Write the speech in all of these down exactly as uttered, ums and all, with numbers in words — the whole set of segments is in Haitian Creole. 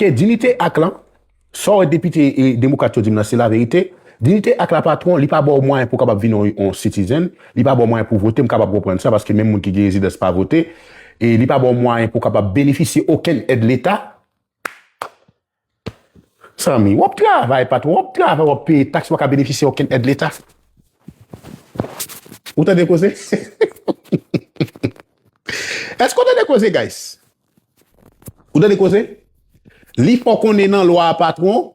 ke Dignité Act lan, sa w wè depite e, demokrat yo di m nan, se laverite. Dignité Act la, patwon, li pa ba w mwayen pou w kapab vin yon, yon citizen, li pa ba w mwayen pou w vote, m kapab konprann sa, paske menm moun ki gen rezidans pa vote, e li pa ba w mwayen pou w kapab benefisye okenn èd Leta. Zanmi, w ap travay, patwon, w ap travay, w ap peye taks, w pa ka benefisye okenn èd Leta. Ou tande koze? Èske w tande koze, guys? Ou tande koze? Li fè w konnen nan lwa a, patwon,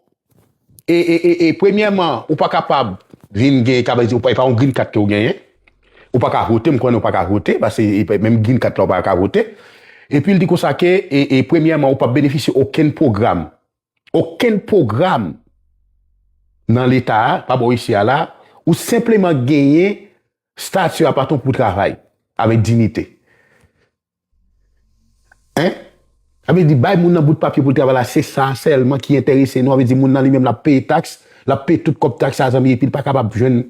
e, e, e, e, premyèman, ou pa kapab vin gen, ka vle di, ou pa, e pa yon green card ke w genyen. Ou pa ka vote, m konnen ou pa ka vote, paske e pa, menm green card la, ou pa ka vote. Epi l di konsa ke, e, e, premyèman, ou p ap benefisye okenn pwogram. Okenn pwogram nan Leta a, pa bò isi a la, ou senpleman genyen stati a, patwon, pou w travay avèk diyite. Hein? Sa vle di, bay moun nan bout papye pou l travay la, se sa sèlman ki enterese nou. Sa vle di, moun nan li menm, l ap peye taks, l ap peye tout kòb taks la, zanmi, epi l pa kapab jwenn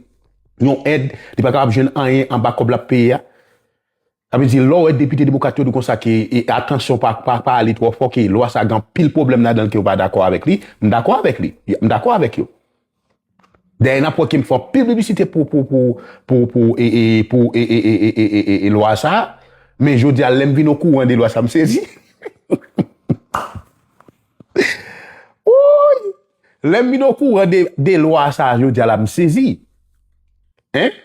yon èd, li pa kapab jwenn anyen anba kòb l ap peye a. Sa vle di, lè w wè depite demokrat yo di konsa ke, e, atansyon, pa, pa, pa ale twò fò, ke lwa sa gen anpil pwoblèm ladan l, ke yo pa dakò avèk li, m dakò avèk li. M dakò avèk yo. Dayè, n ap wè ke m fè anpil piblisite pou, pou, pou, pou, pou, e, e, pou, e, e, e, e, e, e, e, e, lwa sa. Men jodi a, lè m vin okouran de lwa sa, m sezi. Wouy! Lè m vin okouran de, de lwa sa, jodi a la, m sezi. Hein?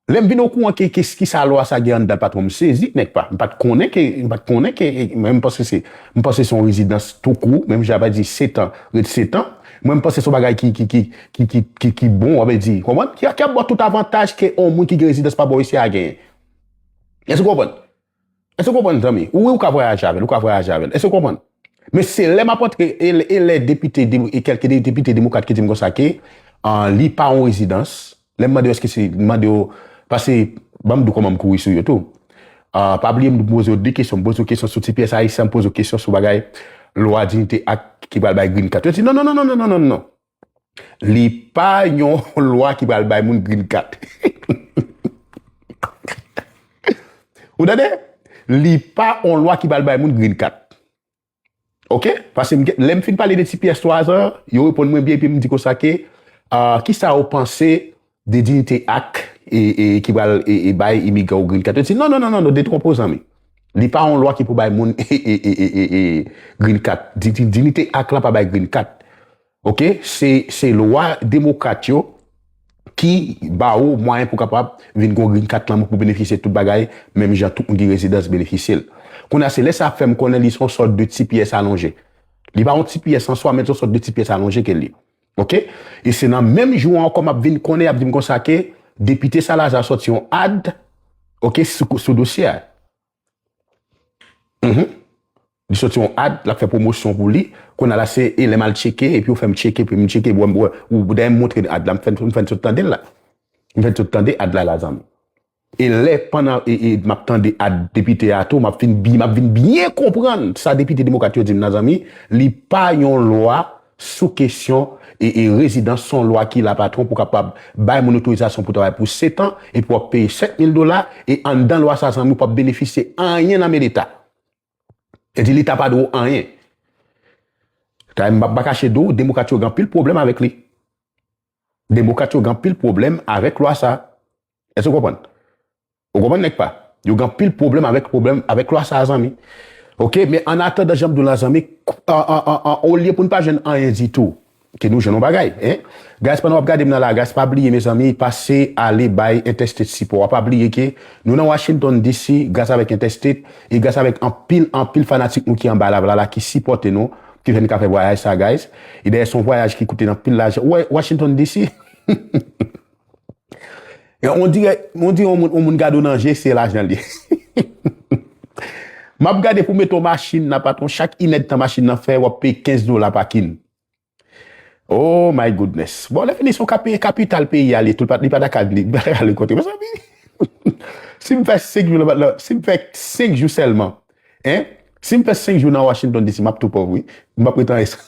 Lè m vin okouran ke, ke, kisa lwa sa gen anndan l, patwon, m sezi, nèg pa. M pa t konnen ke, m pa t konnen ke, e, mwen, m panse se, m panse se yon rezidans toukou, menm jan yo di, sèt an, ret sèt an. Mwen, m panse se yon bagay ki, ki, ki, ki, ki, ki, ki bon, w ap di, konprann? Ki, ki ap ba w tout avantaj ke yon moun ki gen rezidans pa bò isi a genyen. Èske w konprann? Èske w konprann, zanmi? Ou, wi, ou ka vwayaje avè l, ou ka vwayaje avè l. Èske w konprann? Men se lè m ap antre, e, e lè depite, de, e kèlke de, depite demokrat ki di m konsa ke, ah, li pa yon rezidans, lè m mande yo, èske se, m mande yo, paske, ban m di w kòman m kouri sou yo tou. Ah, pa bliye m poze yo de kesyon, m poze yo kesyon sou T P S ayisyen, m poze yo kesyon sou bagay lwa Dignité Act ki pral bay green card. Yo di, non, non, non. Li pa yon lwa ki pral bay moun green card. Ou tande? Li pa yon lwa ki pral bay moun green card. Oke? Paske m gen, lè m fin pale de T P S twa zan, yo reponn mwen byen, epi m di konsa ke, ah, kisa yo panse de Dignité Act, e, e, ki pral, e, e, bay imigran yo green card? Yo di, non, non, non, non, non, detwonpe w, zanmi. Li pa yon lwa ki pou bay moun, e, e, e, e, e, e, green card. Di, di, Dignité Act lan pa bay green card. Oke? Se, se lwa demokrat yo ki ba ou mwayen pou kapab vin gon green card lan pou benefisye tout bagay, menm jan tout moun ki rezidans benefisye l. Kounye a, se lè sa ap fè m konnen li se yon sòt de T P S alonje. Li pa yon T P S an swa, men se yon sòt de T P S alonje ke l ye. Oke? E se nan menm jou an ankò m ap vin konnen, y ap di m konsa ke depite Salazar sòti yon ad, oke, sou, sou dosye a. Mhm. Li soti yon ad, l ap fè pwomosyon pou li. Kounye a la, se, e lè m al tcheke, epi yo fè m tcheke, epi m tcheke, bon, bon, ou dayè m montre ad la, m fè, m fè n sot tande l la. M fè n sot tande ad la, la, zanmi. E lè, pandan, e, e, m ap tande ad depite a tou, m ap fin bi-, m ap vin byen konprann sa depite demokrat yo di m nan, zanmi, li pa yon lwa sou kesyon, e, e, rezidans, se yon lwa ki la, patwon, pou kapab bay moun otorizasyon pou travay pou sèt an, epi w ap peye sèt mil dola, e anndan lwa sa, zanmi, ou p ap benefisye anyen nan men Leta. E di Leta pa dwe w anyen. Sa m pa, pa kache di w, demokrat yo gen anpil pwoblèm avèk li. Demokrat yo gen anpil pwoblèm avèk lwa sa. Èske w konprann? Ou konprann, nèg pa? Yo gen anpil pwoblèm avèk, pwoblèm avèk lwa sa, zanmi. Oke, men an atandan, jan m di w la, zanmi, an, an, an, an, olye pou n pa jwenn anyen ditou, ke nou jwenn yon bagay, hein? Guys, pandan w ap gade m nan la, guys, pa bliye, mezanmi, pase ale bay Interstate sipò a. Pa bliye ke nou nan Washington D C, gras avèk Interstate, e gras avèk anpil, anpil fanatik nou ki anba la, la, la, ki sipòte nou, ki fè n ka fè vwayaj sa, guys. E dayè, se yon vwayaj ki koute n anpil lajan. Ou wè, Washington D C, on dirè, on dirè yon moun, yon moun gade w nan je, se lajan l ye. M ap gade pou mete yon machin nan, patwon, chak inèdtan machin nan fè, w ap peye kenz dola pakin. Oh my goodness. Bon, lè fini, se yon kapi-, kapital peyi a li ye, tou, li pa, li pa ta ka, li pa ta ka ale kote. Mezanmi, si m fè senk jou nan, nan, si m fè senk jou sèlman, hein? Si m fè senk jou nan Washington D C, m ap tou pòv, wi. M p ap ret anyen sa.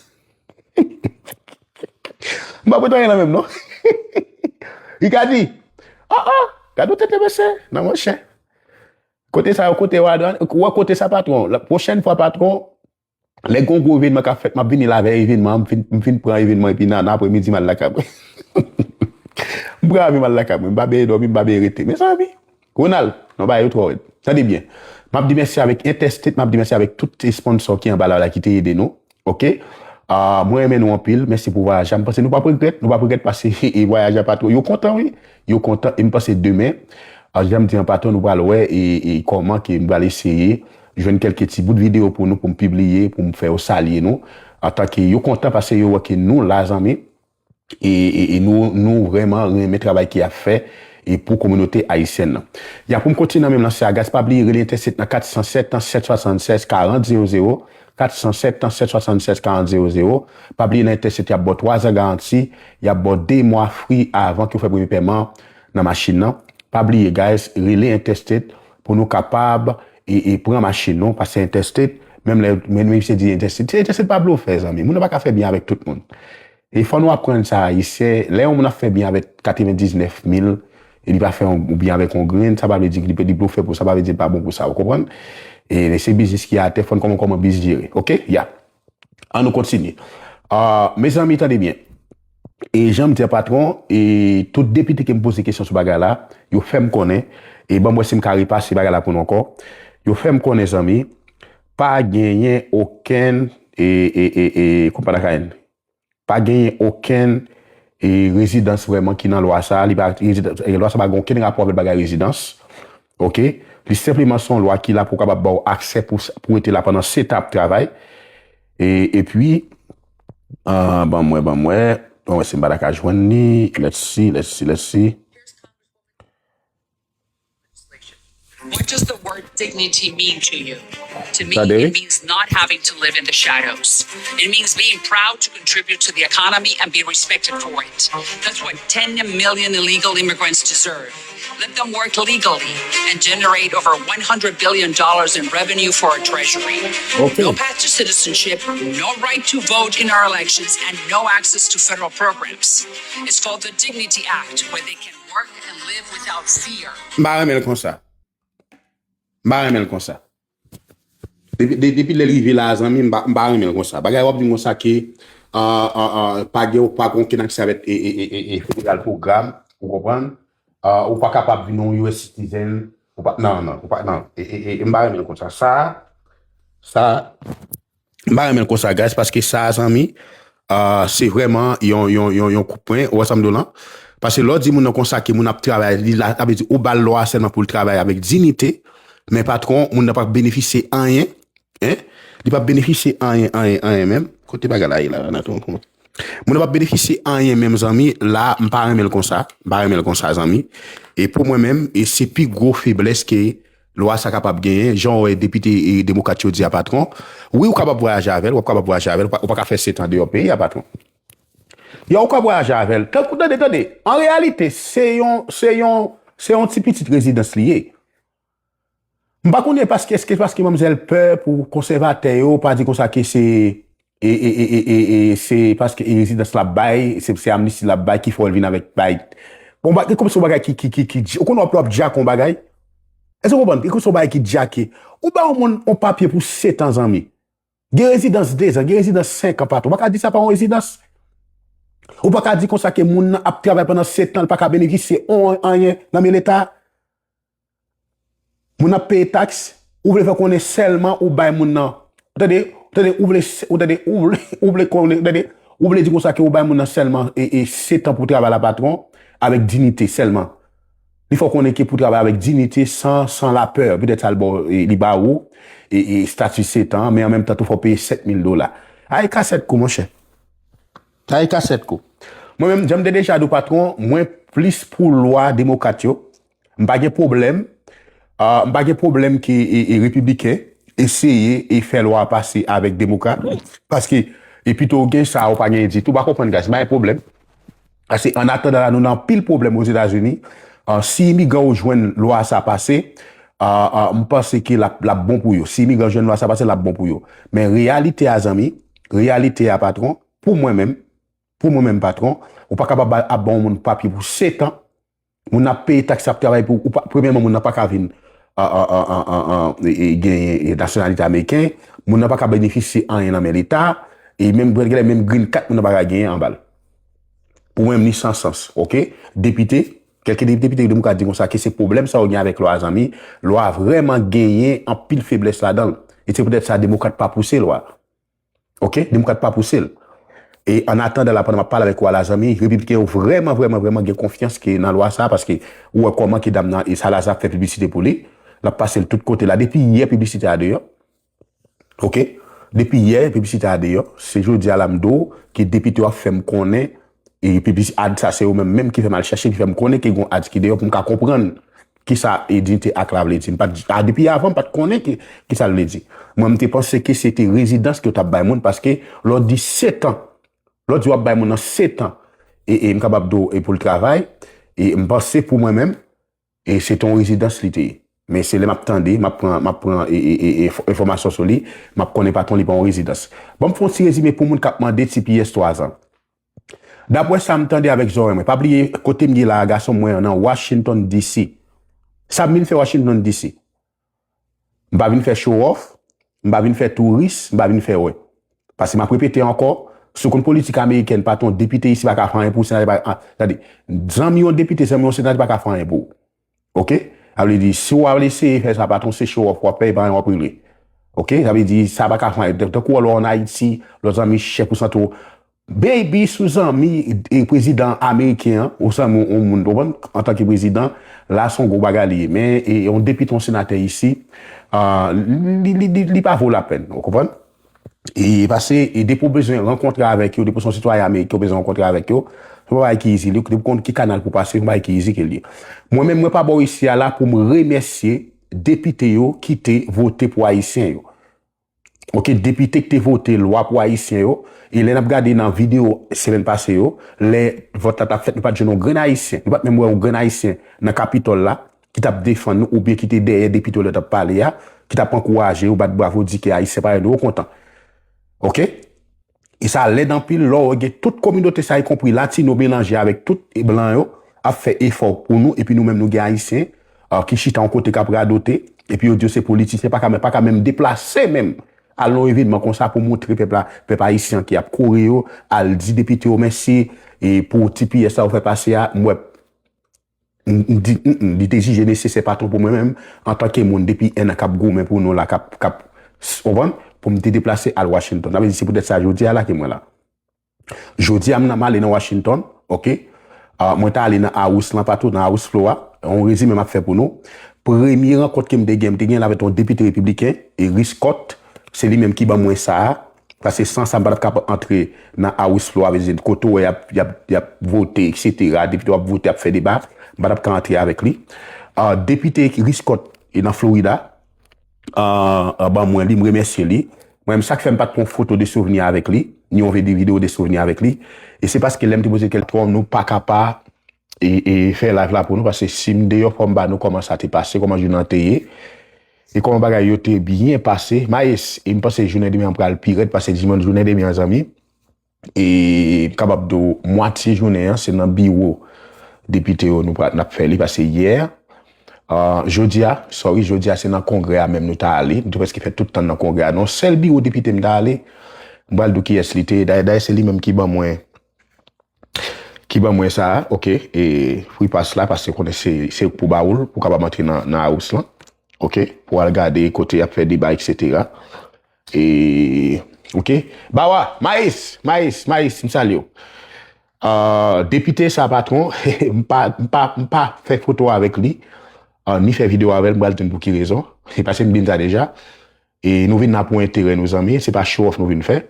M p ap ret anyen la menm, non. Li ka di, ah, ah, gade yon tete mesye, nan monchè. Kote sa yo, kote yo, Adran, ou wè kote sa, patwon. La pwochèn fwa, patwon, Lè gen yon gwo evènman k ap fèt, m ap vini la avè evènman an, m fin, m fin pran evènman epi nan, nan apremidi m al lakay mwen. M pran avyon m al lakay mwen, m pa byen dòmi, m pa byen rete. Mezanmi, Ronald, non, bagay yo twò rèd. Tande byen. M ap di mèsi avèk Intestate, m ap di mèsi avèk tout sponsò ki anba la, la ki te ede nou. Oke? Ah, mwen renmen nou anpil. Mèsi pou vwayaj la. M panse nou p ap regrèt. Nou p ap regrèt pase e vwayaj la patwon. Yo kontan, wi. Yo kontan. E m panse demen, ah, jan m di an patwon, nou pral wè e, e kòman ke m pral eseye jwenn kèlke ti bout videyo pou nou, pou m pibliye, pou m fè yo salye nou. Antanke yo kontan pase yo wè ke nou la, zanmi. E, e, e nou, nou vrèman renmen travay ki ap fè e pou kominote ayisyèn nan. Ya, pou m kontinye nan menm lansè a, guys, pa bliye rele Intestate nan kat san sèt, sèt swasannsèz, karant zewo zewo, kat san sèt, sèt swasannsèz, karant zewo zewo. Pa bliye nan Intestate, y ap ba w twa zan garanti, y ap ba w de mwa free avan ke w fè premye pèman nan machin nan. Pa bliye, guys, rele Intestate pou nou kapab e, e pran machin nou, pase Intestate, menm lè, menm misye di Intestate, Intestate pa blofè, zanmi. Moun nan pa ka fè byen avèk tout moun. E fò nou aprann sa, Ayisyen, lè yon moun ap fè byen avèk katrevendiznèf mil, e li pa fè yon, yon byen avèk yon grenn, sa pa vle di ke li, li blofè pou sa, pa vle di li pa bon pou sa, ou konprann? E se biznis ki atè, fò n kòman, kòman biznis jere. Oke? Ya. An nou kontinye. Ah, mezanmi, tande byen. E jan m di a patwon, e tout depite ke m poze kesyon sou bagay la, yo fè m konnen, e ban m wè si m ka repase bagay la pou nou ankò. Yo fè m konnen, zanmi, pa genyen okenn, e, e, e, e, kòman pa genyen okenn e rezidans vrèman ki nan lwa sa a. Li pa, rezidans, e lwa sa pa gen okenn rapò avèk bagay rezidans. Oke? Li senpleman se yon lwa ki la pou kapab ba w aksè pou, pou rete la pandan sèt an ap travay. E, epi, ah, ban m wè, ban m wè. Ban m wè si m pa ta ka jwenn li. Let's see, let's see, let's see. What does the word dignity mean to you? To me, it means not having to live in the shadows. It means being proud to contribute to the economy and be respected for it. That's what ten million illegal immigrants deserve. Let them work legally and generate over one hundred billion dollars in revenue for our treasury. Okay. No path to citizenship, no right to vote in our elections, and no access to federal programs. It's called the Dignity Act, where they can work and live without fear. M pa renmen l konsa. M pa renmen l konsa. Depi, de, depi lè l rive la, zanmi, m pa, m pa renmen l konsa. Bagay w ap di m konsa ke, ah, ah, ah, pa gen, ou pa gen okenn aksè avèk e, e, e, e, e federal program, ou konprann? Ah, ou pa kapab vin yon U S citizen, ou pa, non, non, ou pa, non, e, e, e, m pa renmen l konsa. Sa, sa, m pa renmen l konsa, guys, paske sa, zanmi, ah, se vrèman yon, yon, yon, yon koupwen, ou wè sa m di w lan? Paske lè w di moun nan konsa ke moun ap travay, li la, sa vle di ou ba l lwa sèlman pou l travay avèk diyite, men patwon, moun nan p ap benefisye anyen, en? Li p ap benefisye anyen, anyen, anyen menm. Kote bagay la ye la, nan ton kont? Moun nan p ap benefisye anyen menm, zanmi, la, m pa renmen l konsa, m pa renmen l konsa, zanmi. E pou mwen menm, e se pi gwo feblès ke lwa sa kapab genyen, jan w wè depite e demokrat yo di a patwon. Wi, ou kapab vwayaje avè l, w ap kapab vwayaje avè l, ou pa, ou pa ka fè sèt an deyò peyi a patwon. Ya, ou ka vwayaje avè l. Tankou, tande, tande, an reyalite, se yon, se yon, se yon ti pitit rezidans li ye. M pa konnen paske, èske paske manmzèl pè pou konsèvatè yo, pa di konsa ke se, e, e, e, e, e, e, se paske e rezidans l ap bay, se, se amnisti l ap bay ki fè l vin avèk bay. Bon, ba, e kòmsi yon bagay ki, ki, ki, ki, ou konnen w ap, w ap djake yon bagay? Èske w konprann? E kòmsi yon bagay ki djake. Ou ba yon moun yon papye pou sèt an, zanmi. Gen rezidans de zan, gen rezidans senk an, patwon. Ou pa ka di sa pa yon rezidans. Ou pa ka di konsa ke moun nan ap travay pandan sèt an, li pa ka benefisye yon anyen nan men leta. Moun nan ap peye taks, ou vle fè konnen sèlman ou bay moun nan. Ou tande, ou tande, ou vle, ou tande, ou vle, ou vle konnen, ou tande, ou vle di konsa ke ou bay moun nan sèlman e, e sèt an pou travay la, patwon, avèk diyite sèlman. Li fè w konnen ke pou travay avèk diyite, san, san lapè, petèt sa l ba w, e, li ba ou, e, e estati sèt an, men an menm tan tou fò w peye sèt mil dola. Ay kasèt kou, monchè. Ay kasèt kou. Mwen menm, jan m te deja di w, patwon, mwen plis pou lwa demokrat yo. M pa gen pwoblèm. Ah, m pa gen pwoblèm ke, e, e, repibliken eseye e fè lwa pase avèk demokrat. Paske, e pito w gen sa, ou pa genyen ditou, ou pa konprann, guys, m pa gen pwoblèm. Paske, an atandan la, nou nan anpil pwoblèm Ozetazini. Ah, si imigran yo jwenn lwa sa pase, ah, ah, m panse ke l ap, l ap bon pou yo. Si imigran jwenn lwa sa pase, l ap bon pou yo. Men reyalite a, zanmi, reyalite a, patwon, pou mwen menm, pou mwen menm, patwon, ou pa kapab ba, ap ba yon moun papye pou sèt an. Moun nan ap peye taks, ap travay pou ou pa, premyèman, moun nan pa ka vin, a, a, a, a, a, a, e, e, genyen e, nasyonalite ameriken, moun nan pa ka benefisye anyen nan men Leta, e menm, genlè menm green card, moun nan pa ka genyen anba l. Pou mwen, li san sans, oke? Depite, kèlke de- depite demokrat di konsa ke se pwoblèm sa yo gen avèk lwa, zanmi. Lwa vrèman genyen anpil feblès ladan l. E se poutèt sa demokrat pa pouse lwa. Oke? Demokrat pa pouse l. E an atandan la, pandan m ap pale avèk ou a la, zanmi, repibliken yo vrèman, vrèman, vrèman gen konfyans ke nan lwa sa a, paske ou wè kòman ke dam nan, e Salazar ap fè piblisite pou li. L ap pase l tout kote la. Depi yè, piblisite a deyò. Oke? Depi yè, piblisite a deyò. Se jodi a la m di w ke depite yo ap fè m konnen, e piblis- ad sa se yo menm, menm ki fè m al chèche, ki fè m konnen ke gon ad ki deyò pou m ka konprann kisa e dignité ak la vle di. M pa t, a, depi avan, m pa t konnen ki, kisa l vle di. Mwen, m te panse ke se te rezidans ke yo t ap bay moun, paske lè w di sèt an, lè w di w ap bay moun nan sèt an, e, e m kapab di w, e pou l travay, e m panse pou mwen menm, e se te yon rezidans li te ye. Men se lè m ap tande, m ap pran, m ap pran e, e, e, e, enfòmasyon sou li, m ap konnen patwon li pa yon rezidans. Ban m fè yon ti rezime pou moun k ap mande T P S twa zan. Daprè sa m tande avèk zòrèy mwen, pa bliye kote m ye la a, gason m, mwen nan Washington D C. Sa m vin fè Washington D C? M pa vin fè show off, m pa vin fè touris, m pa vin fè wè. Paske m ap repete ankò, si w konn politik amerikèn, patwon, depite isi pa ka fè anyen pou w, senatè pa, a, tande, zanmi yon depite, zanmi yon senatè pa ka fè anyen pou w. Oke? Sa vle di, si w al eseye fè sa, patwon, se show off w ap fè, e pa anyen w ap regle. Oke? Sa vle di, sa pa ka fè anyen. Tankou w wè lè w ann Ayiti, lòt zanmi chèf ou santi w, baby sou zanmi e prezidan ameriken an, ou zanmi yon moun, ou konprann? Antanke prezidan, la se yon gwo bagay li ye. Men, e, yon depite, yon senatè isi, a, li, li, li, li pa vo lapèn, ou konprann? E pase, e depi w bezwen rankontre avèk yo, depi w se yon sitwayen ameriken, w bezwen rankontre avèk yo, se yon bagay ki izi, li, depi w konn ki kanal pou pase, se yon bagay ki izi ke l ye. Mwen menm, mwen pa bò isi a la pou m remèsye depite yo ki te vote pou Ayisyen yo. Oke, depite ki te vote lwa pou Ayisyen yo, e lè n ap gade nan videyo semèn pase yo, lè vòt la t ap fèt, nou pa t jwenn yon grenn Ayisyen, nou pa t menm wè yon grenn Ayisyen nan Kapitòl la, ki t ap defann nou oubyen ki te dèyè depite yo lè yo t ap pale a, ki t ap ankouraje yo, bat bravo, di ke Ayisyen parèy nou yo kontan. Oke? E sa lèd anpil lè w gen tout kominote sa, ikonpri latino melanje avèk tout blan yo, ap fè efò pou nou, epi nou menm nou gen Ayisyen, a, ki chita yon kote k ap radote, epi yo di yo se politisyen, pa ka, pa ka menm deplase menm, al nan yon evènman konsa pou montre pèp la, pèp ayisyen ki ap kouri yo, al di depite yo mèsi, e pou T P S sa yo fè pase a, m wè M, m di, m, m, li te jije nesesè patwon pou mwen menm, antanke moun depi en an k ap goumen pou nou la, k ap, k ap, s-, w konprann? Pou m te deplase al Washington. Sa vle di, se poutèt sa jodi a la ke mwen la. Jodi a, m nan, m ale nan Washington, oke? A, mwen ta ale nan House lan, patwon, nan House Floor a. Yon rezime m ap fè pou nou. Premye rankont ke m te gen, m te gen l avèk yon depite repibliken, e Rick Scott, se li menm ki ban mwen sa a. Paske san sa, m pa t ap kapab antre nan House Floor a, vle di kote w wè y ap, y ap, y ap vote, etsetera. Depite yo ap vote, ap fè deba, m pa t ap ka antre avèk li. A, depite Rick Scott, e nan Florida, a, a, ban mwen li, m remèsye li. Mwen menm, sa k fè m pa t pran foto de souvni avèk li, ni yon vide-, videyo de souvni avèk li, e se paske lè m te poze kèl twò, nou pa ka pa e, e fè live la pou nou, paske si m deyò, fò m ba nou kòman sa te pase, kòman jounen an te ye, e kòman bagay yo te byen pase. Mayes, e m panse jounen demen an pral pi rèd, paske dimanch jounen demen an, zanmi, e m kapab di w mwatye jounen an, se nan biwo depite yo nou pral, n ap fè li, paske yè, a, jodi a, sorry, jodi a se nan kongrè a menm nou ta ale, nou te prèske fè tout tan nan kongrè a. Nan yon sèl biwo depite m ta ale, m pral di w kiyès li te ye. Dayè, dayè, se li menm ki ban mwen ki ban mwen sa a, oke, e free pass la, paske konnen se, se pou ba ou l, pou w kapab antre nan, nan House lan, oke, pou w al gade kote y ap fè deba, etsetera. E, oke, Bawa, Mayes, Mayes, Mayes, m salye w. A, depite sa, patwon, m pa, m pa, m pa fè foto avèk li, a, ni fè videyo avè l, m pral di n pou ki rezon. Se paske m di n sa deja. E nou vin la pou enterè nou, zanmi, se pa show off nou vin fè.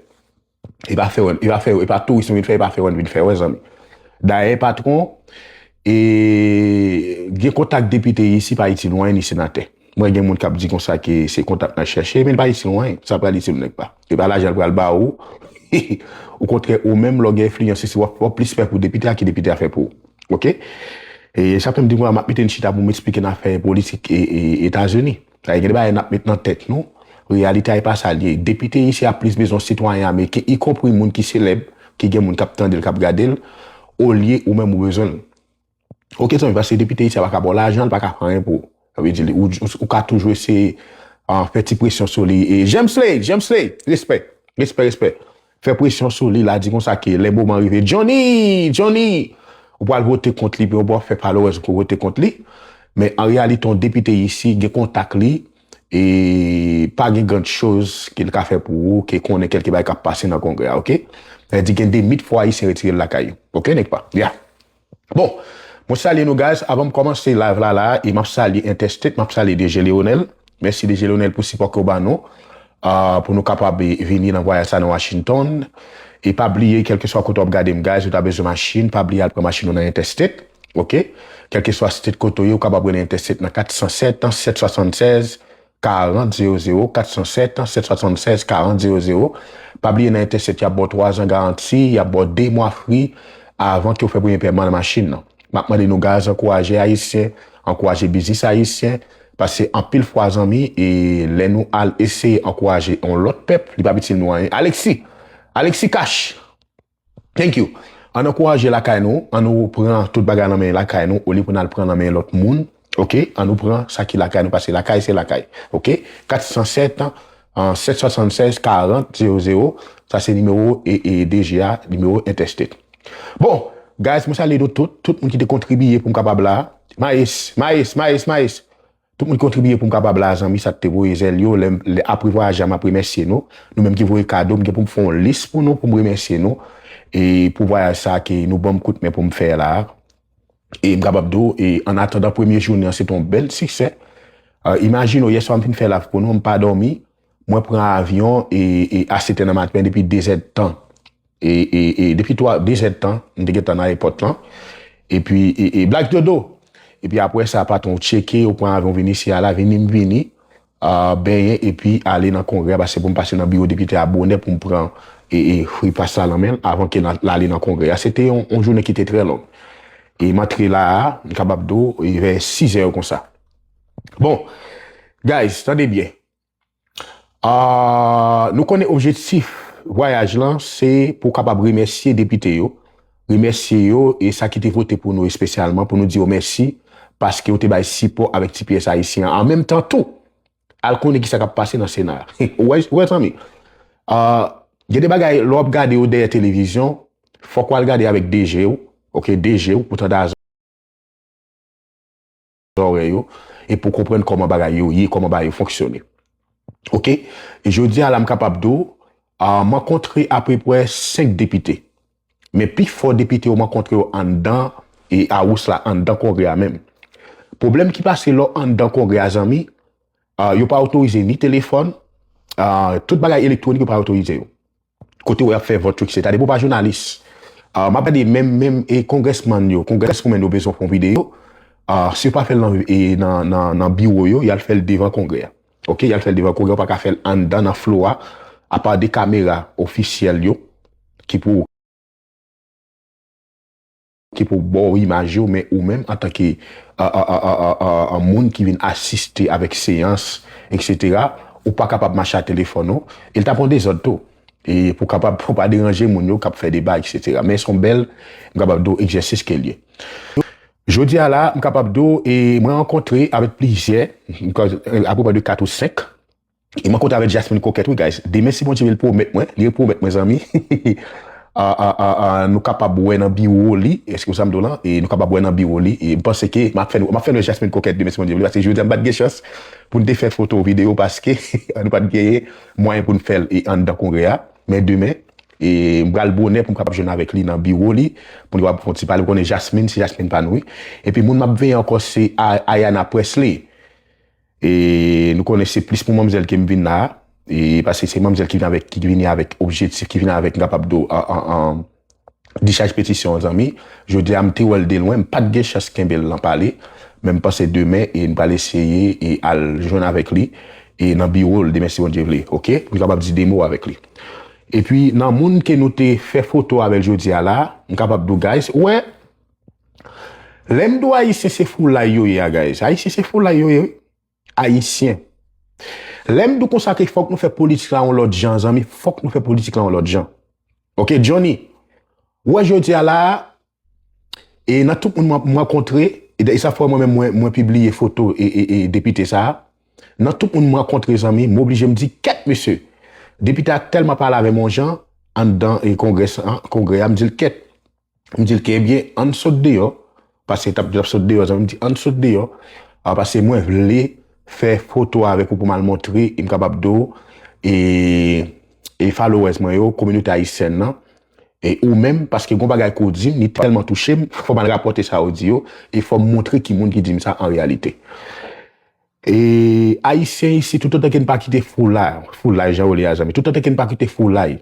E pa fè wè, e pa fè, e pa touris nou vin fè, e pa fè wè nou vin fè wè, zanmi. Dayè, patwon, e gen kontak depite isi, pa itil w anyen, ni senatè. Mwen gen moun k ap di konsa ke se kontak n al chèche, men li pa itil w anyen. Sa pral itil w nèk pa. E pa lajan l pral ba ou. Okontrè, ou menm, lè w gen enfliyans isi, w ap, w ap plis fè pou depite a ke depite a fè pou ou. Oke? E sa fè m di, mwen, m ap mete n chita pou m eksplike n afè politik e, e, Etazini. Sa gen de bagay n ap met nan tèt nou. Reyalite a e pa sa l ye. Depite isi a plis bezwen sitwayen ameriken, ikonpri moun ki selèb, ki gen moun k ap tande l, k ap gade l, olye ou menm ou bezwen l. Oke, zanmi, paske depite isi a pa ka ba w lajan, l pa ka fè anyen pou ou. Sa vle di, ou, ou, ou ka toujou eseye, ah, fè ti presyon sou li. E James Slade, James Slade, respè, respè, respè. Fè presyon sou li, la di konsa ke lè moman rive. Johnny, Johnny, ou pral vote kont li, epi ou pral fè followers pou vote kont li. Men an reyalite, yon depite isi gen kontak li, e pa gen gran choz ke l ka fè pou ou, ke konnen kèlke bagay k ap pase nan Kongrè a, oke? Sa vle di gen de mit fwa Ayisyen retire l lakay yo. Oke, nèg pa? Yeah. Bon, mwen salye nou, guys. Avan m kòmanse live la, la, e m ap salye Interstate, m ap salye D J Leonel. Mèsi D J Leonel pou sipò ke w ba nou, ah, pou nou kapab, eh, vini nan vwayaj sa nan Washington. E pa bliye, kèlkeswa kote w ap gade m, guys, ou ta bezwen machin, pa bliye al pran machin ou nan Interstate, oke? Kèlkeswa state kote w ye, ou kapab rele Interstate nan kat san sèt, sèt swasannsèz, karant zewo zewo, kat san sèt, sèt swasannsèz, karant zewo zewo. Pa bliye nan Interstate, y ap ba w twa zan garanti, y ap ba w de mwa free avan ke w fè premye pèman nan machin nan. M ap mande nou, guys, ankouraje Ayisyen, ankouraje biznis Ayisyen, paske anpil fwa, zanmi, e lè nou al eseye ankouraje yon lòt pèp, li p ap itil nou anyen. Alexis! Alexis Cash! Thank you. Ann ankouraje lakay nou, ann nou pran tout bagay nan men lakay nou, olye pou n al pran nan men lòt moun. Oke? Ann nou pran sa ki lakay nou, paske lakay se lakay. Oke? Kat san sèt, an, sèt swasannsèz, karant zewo zewo, sa se nimewo e, e D J a, nimewo Interstate. Bon, guys, mwen salye nou tout, tout moun ki te kontribiye pou m kapab la. Maes, Maes, Maes, Maes. Tout moun ki kontribiye pou m kapab la, zanmi, sa k te voye zèl yo, lè, lè, apre vwayaj la, m ap remèsye nou. Nou menm ki voye kado, m gen pou m fè yon lis pou nou, pou m remèsye nou. E pou vwayaj sa ke nou ban m kout men pou m fè la. E m kapab di w, e an atandan premye jounen an, se te yon bèl siksè. Ah, imajine w, yèswa m fin fè live pou nou, m pa dòmi. Mwen pran avyon e, e a sèt è nan maten depi de zèdtan. E, e, e depi twa, de zèdtan, m te gentan nan ayewopò lan. Epi, e, e Black Dodo. Epi apre sa, patwon, ou tcheke, ou pran avyon vin isi a la, vini m vini, ah, benyen, epi ale nan Kongrè a, paske pou m pase nan biwo depite a bonè pou m pran, e, e, free pass la nan men l, avan ke l ale nan Kongrè a. Se te yon, yon jounen ki te trè long. E m antre la a, m kapab di w, e vè sizè yo konsa. Bon, guys, tande byen. Ah, nou konnen objektif vwayaj lan, se pou w kapab remèsye depite yo, remèsye yo e sa ki te vote pou nou espesyalman, pou nou di yo mèsi, paske yo te bay sipò avèk T P S ayisyen an. An menm tan tou, al konnen ki sa k ap pase nan Sena a. Ou wè, ou wè, zanmi? Ah, gen de bagay, lè w ap gade yo dèyè televizyon, fòk w al gade avèk D J w, oke, D J w, pou tande zòrèy yo, e pou konprann kòman bagay yo ye, kòman bagay yo fonksyone. Oke? E jodi a la, m kapab di w, ah, m rankontre apeprè senk depite. Men pifò depite yo, m rankontre yo anndan, e House la, anndan Kongrè a menm. Pwoblèm ki pase lè w anndan Kongrè a, zanmi, ah, yo pa otorize ni telefòn, ah, tout bagay elektwonik, yo pa otorize yo. Kote w ap fè vòt yo, etsetera. Depi w pa jounalis. Ah, m ap gade menm, menm, e, congressman yo, congresswoman yo bezwen fè yon videyo. Ah, si yo pa fè l nan, e, nan, nan, nan biwo yo, y al fè l devan Kongrè a. Oke, y al fè l devan Kongrè, yo pa ka fè l anndan nan flo a, apa de kamera ofisyèl yo ki pou ki pou ba w imaj yo, men ou menm, antanke, a, a, moun ki vin asiste avèk seyans, etsetera, ou pa kapab mache a telefòn ou, e l t ap yon dezòd tou. E pou kapab, pou pa deranje moun yo k ap fè deba, etsetera. Men se yon bèl, m kapab di w, egzèsis ke l ye. Jodi a la, m kapab di w, e mwen rankontre avèk plizyè, apeprè de kat ou senk, E mwen kontre avèk Jasmine Coquette, wi, guys. Demen, si Bondye vle, l pwomèt mwen, li pwomèt mwen, zanmi. A, a, a, a, nou kapab wè nan biwo li, èske w sa m di w lan? E nou kapab wè nan biwo li. E m panse ke m ap fè nou, m ap fè nou wè Jasmine Coquette demen, si Bondye vle, paske jodi a m pa t gen chans pou n te fè foto, videyo, paske nou pa t genyen mwayen pou n fè l, e anndan Kongrè a. Men demen, e m pral bonè pou m kapab jwenn avèk li nan biwo li, pou n kapab fè yon ti pale. Ou konnen Jasmine, se Jasmine pa nou, wi. Epi moun m ap veye ankò, se A-, Ayanna Pressley. E nou konnen se plis pou manmzèl ke m vin la a. E paske se manmzèl ki vin avèk, ki vini avèk objektif, ki vin avèk, m kapab di w, an, an, an, dichaj petisyon an, zanmi. Jodi a, m te wè l de lwen, m pa t gen chans kenbe l nan pale. Men m panse demen, e n pral eseye e al jwenn avèk li, e nan biwo l demen, si Bondye vle, oke? Pou n kapab di de mo avèk li. Epi, nan moun ke nou te fè foto avè l jodi a la, m kapab di w, guys, ou wè, lè m di w Ayisyen se foulay yo ye a, guys. Ayisyen se foulay yo ye, wi. Ayisyen. Lè m di w konsa ke fòk nou fè politik la yon lòt jan, zanmi, fòk nou fè politik la yon lòt jan. Oke, Johnny, ou wè jodi a la a, e nan tout moun mwen, mwen rankontre, E, e sa fè mwen menm, mwen, mwen pibliye foto e, e, e depite sa a. Nan tout moun m rankontre, zanmi, m oblije m di, kèt, mesye! Depite a tèlman pale avè m yon jan, anndan e kongrè, kongrè a, m di l, kèt! M di l, ke ebyen, ann sot deyò. Paske t ap, t ap sot deyò, zanmi, m di, ann sot deyò. A, paske mwen vle fè foto avèk ou pou m al montre, e m kapab di w, e, e followers mwen yo, kominote ayisyèn nan, e ou menm, paske gon bagay ke w di m, li tèlman touche m, fò m al rapòte sa w di yo, e fò m montre ki moun ki di m sa an reyalite. E Ayisyen isi, toutotan ke n pa kite foulay, foulay jan yo le a, zanmi, toutotan ke n pa kite foulay,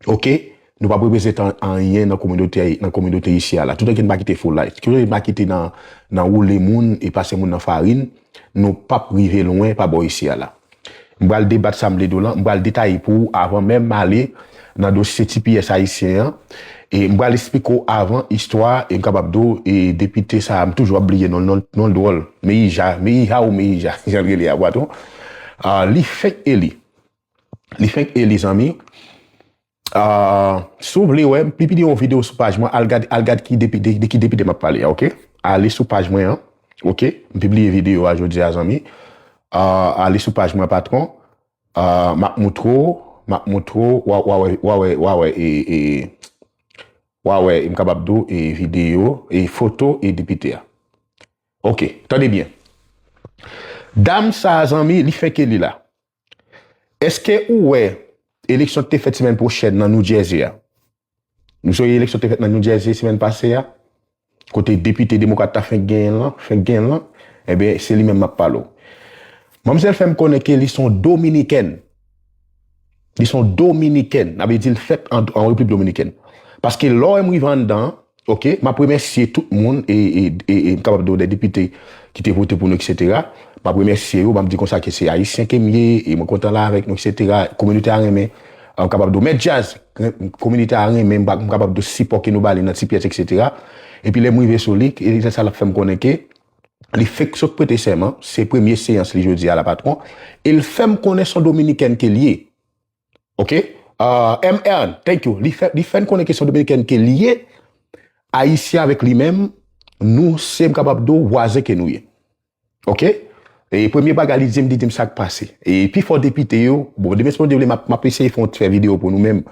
oke, nou p ap reprezante anyen nan kominote, nan kominote isi a la. Toutotan ke n pa kite foulay, toutotan ke n pa kite nan, nan woule moun e pase moun nan farin, nou p ap rive lwen pa bò isi a la. M pral debat sa m vle di w lan, m pral detaye pou ou avan menm m ale nan dosye T P S ayisyen an. E m pral esplike w avan istwa, e m kapab di w, e depite sa a, m toujou ap bliye non l, non l, non l dwòl. Meyija, Meyija ou Meyija, jan l rele a, patwon. Ah, li fenk eli. Li fenk eli, zanmi. Ah, si w vle wè, m pibliye yon videyo sou paj mwen, al gad, al gad ki depi, de, de ki depite m ap pale a, oke? Ale sou paj mwen an, oke? M pibliye videyo a jodi a, zanmi. Ah, ale sou paj mwen, patwon. Ah, m ap moutre w, m ap moutre w, w a, w a wè, w a wè, w a wè, e, e, w a wè, e m kapab di w, e videyo, e foto, e depite a. Oke, tande byen. Dam sa a, zanmi, li fenk eli la. Èske ou wè eleksyon ki te fèt semèn pwochèn nan New Jersey a? Nou sonje eleksyon ki te fèt nan New Jersey semèn pase a? Kote depite demokrat ta fenk genyen lan, fenk genyen lan? Ebyen, se li menm m ap pale w. Manmzèl fè m konnen ke li se yon Dominikèn. Li se yon Dominikèn. Sa vle di l fèt an, an Repiblik Dominikèn. Paske lè w wè m rive anndan an, oke, m ap remèsye tout moun e, e, e, e m kapab di w de depite ki te vote pou nou, etsetera. M ap remèsye yo, m ap di konsa ke se Ayisyen ke m ye, e mwen kontan la avèk nou, etsetera. Kominote a renmen, e, m kapab di w, Mèt Djaz, ren-, kominote a renmen, m pa, m kapab di w sipò ke nou ba li nan T P S, etsetera. Epi lè m rive sou li, e se sa l ap fè m konnen ke li fenk sot prete sèman, se premye seyans li jodi a la, patwon, e l fè m konnen se yon Dominikèn ke l ye. Oke? Ah, M Aaron, thank you. Li fè, li fè n konnen ke se yon Dominikèn ke l ye, Ayisyen avèk li menm, nou se, m kapab di w, vwazen ke nou ye. Oke? E premye bagay li di m, li di m sa k pase. E pifò depite yo, bon, demen si Bondye vle, m ap, m ap eseye fè yon, fè videyo pou nou menm.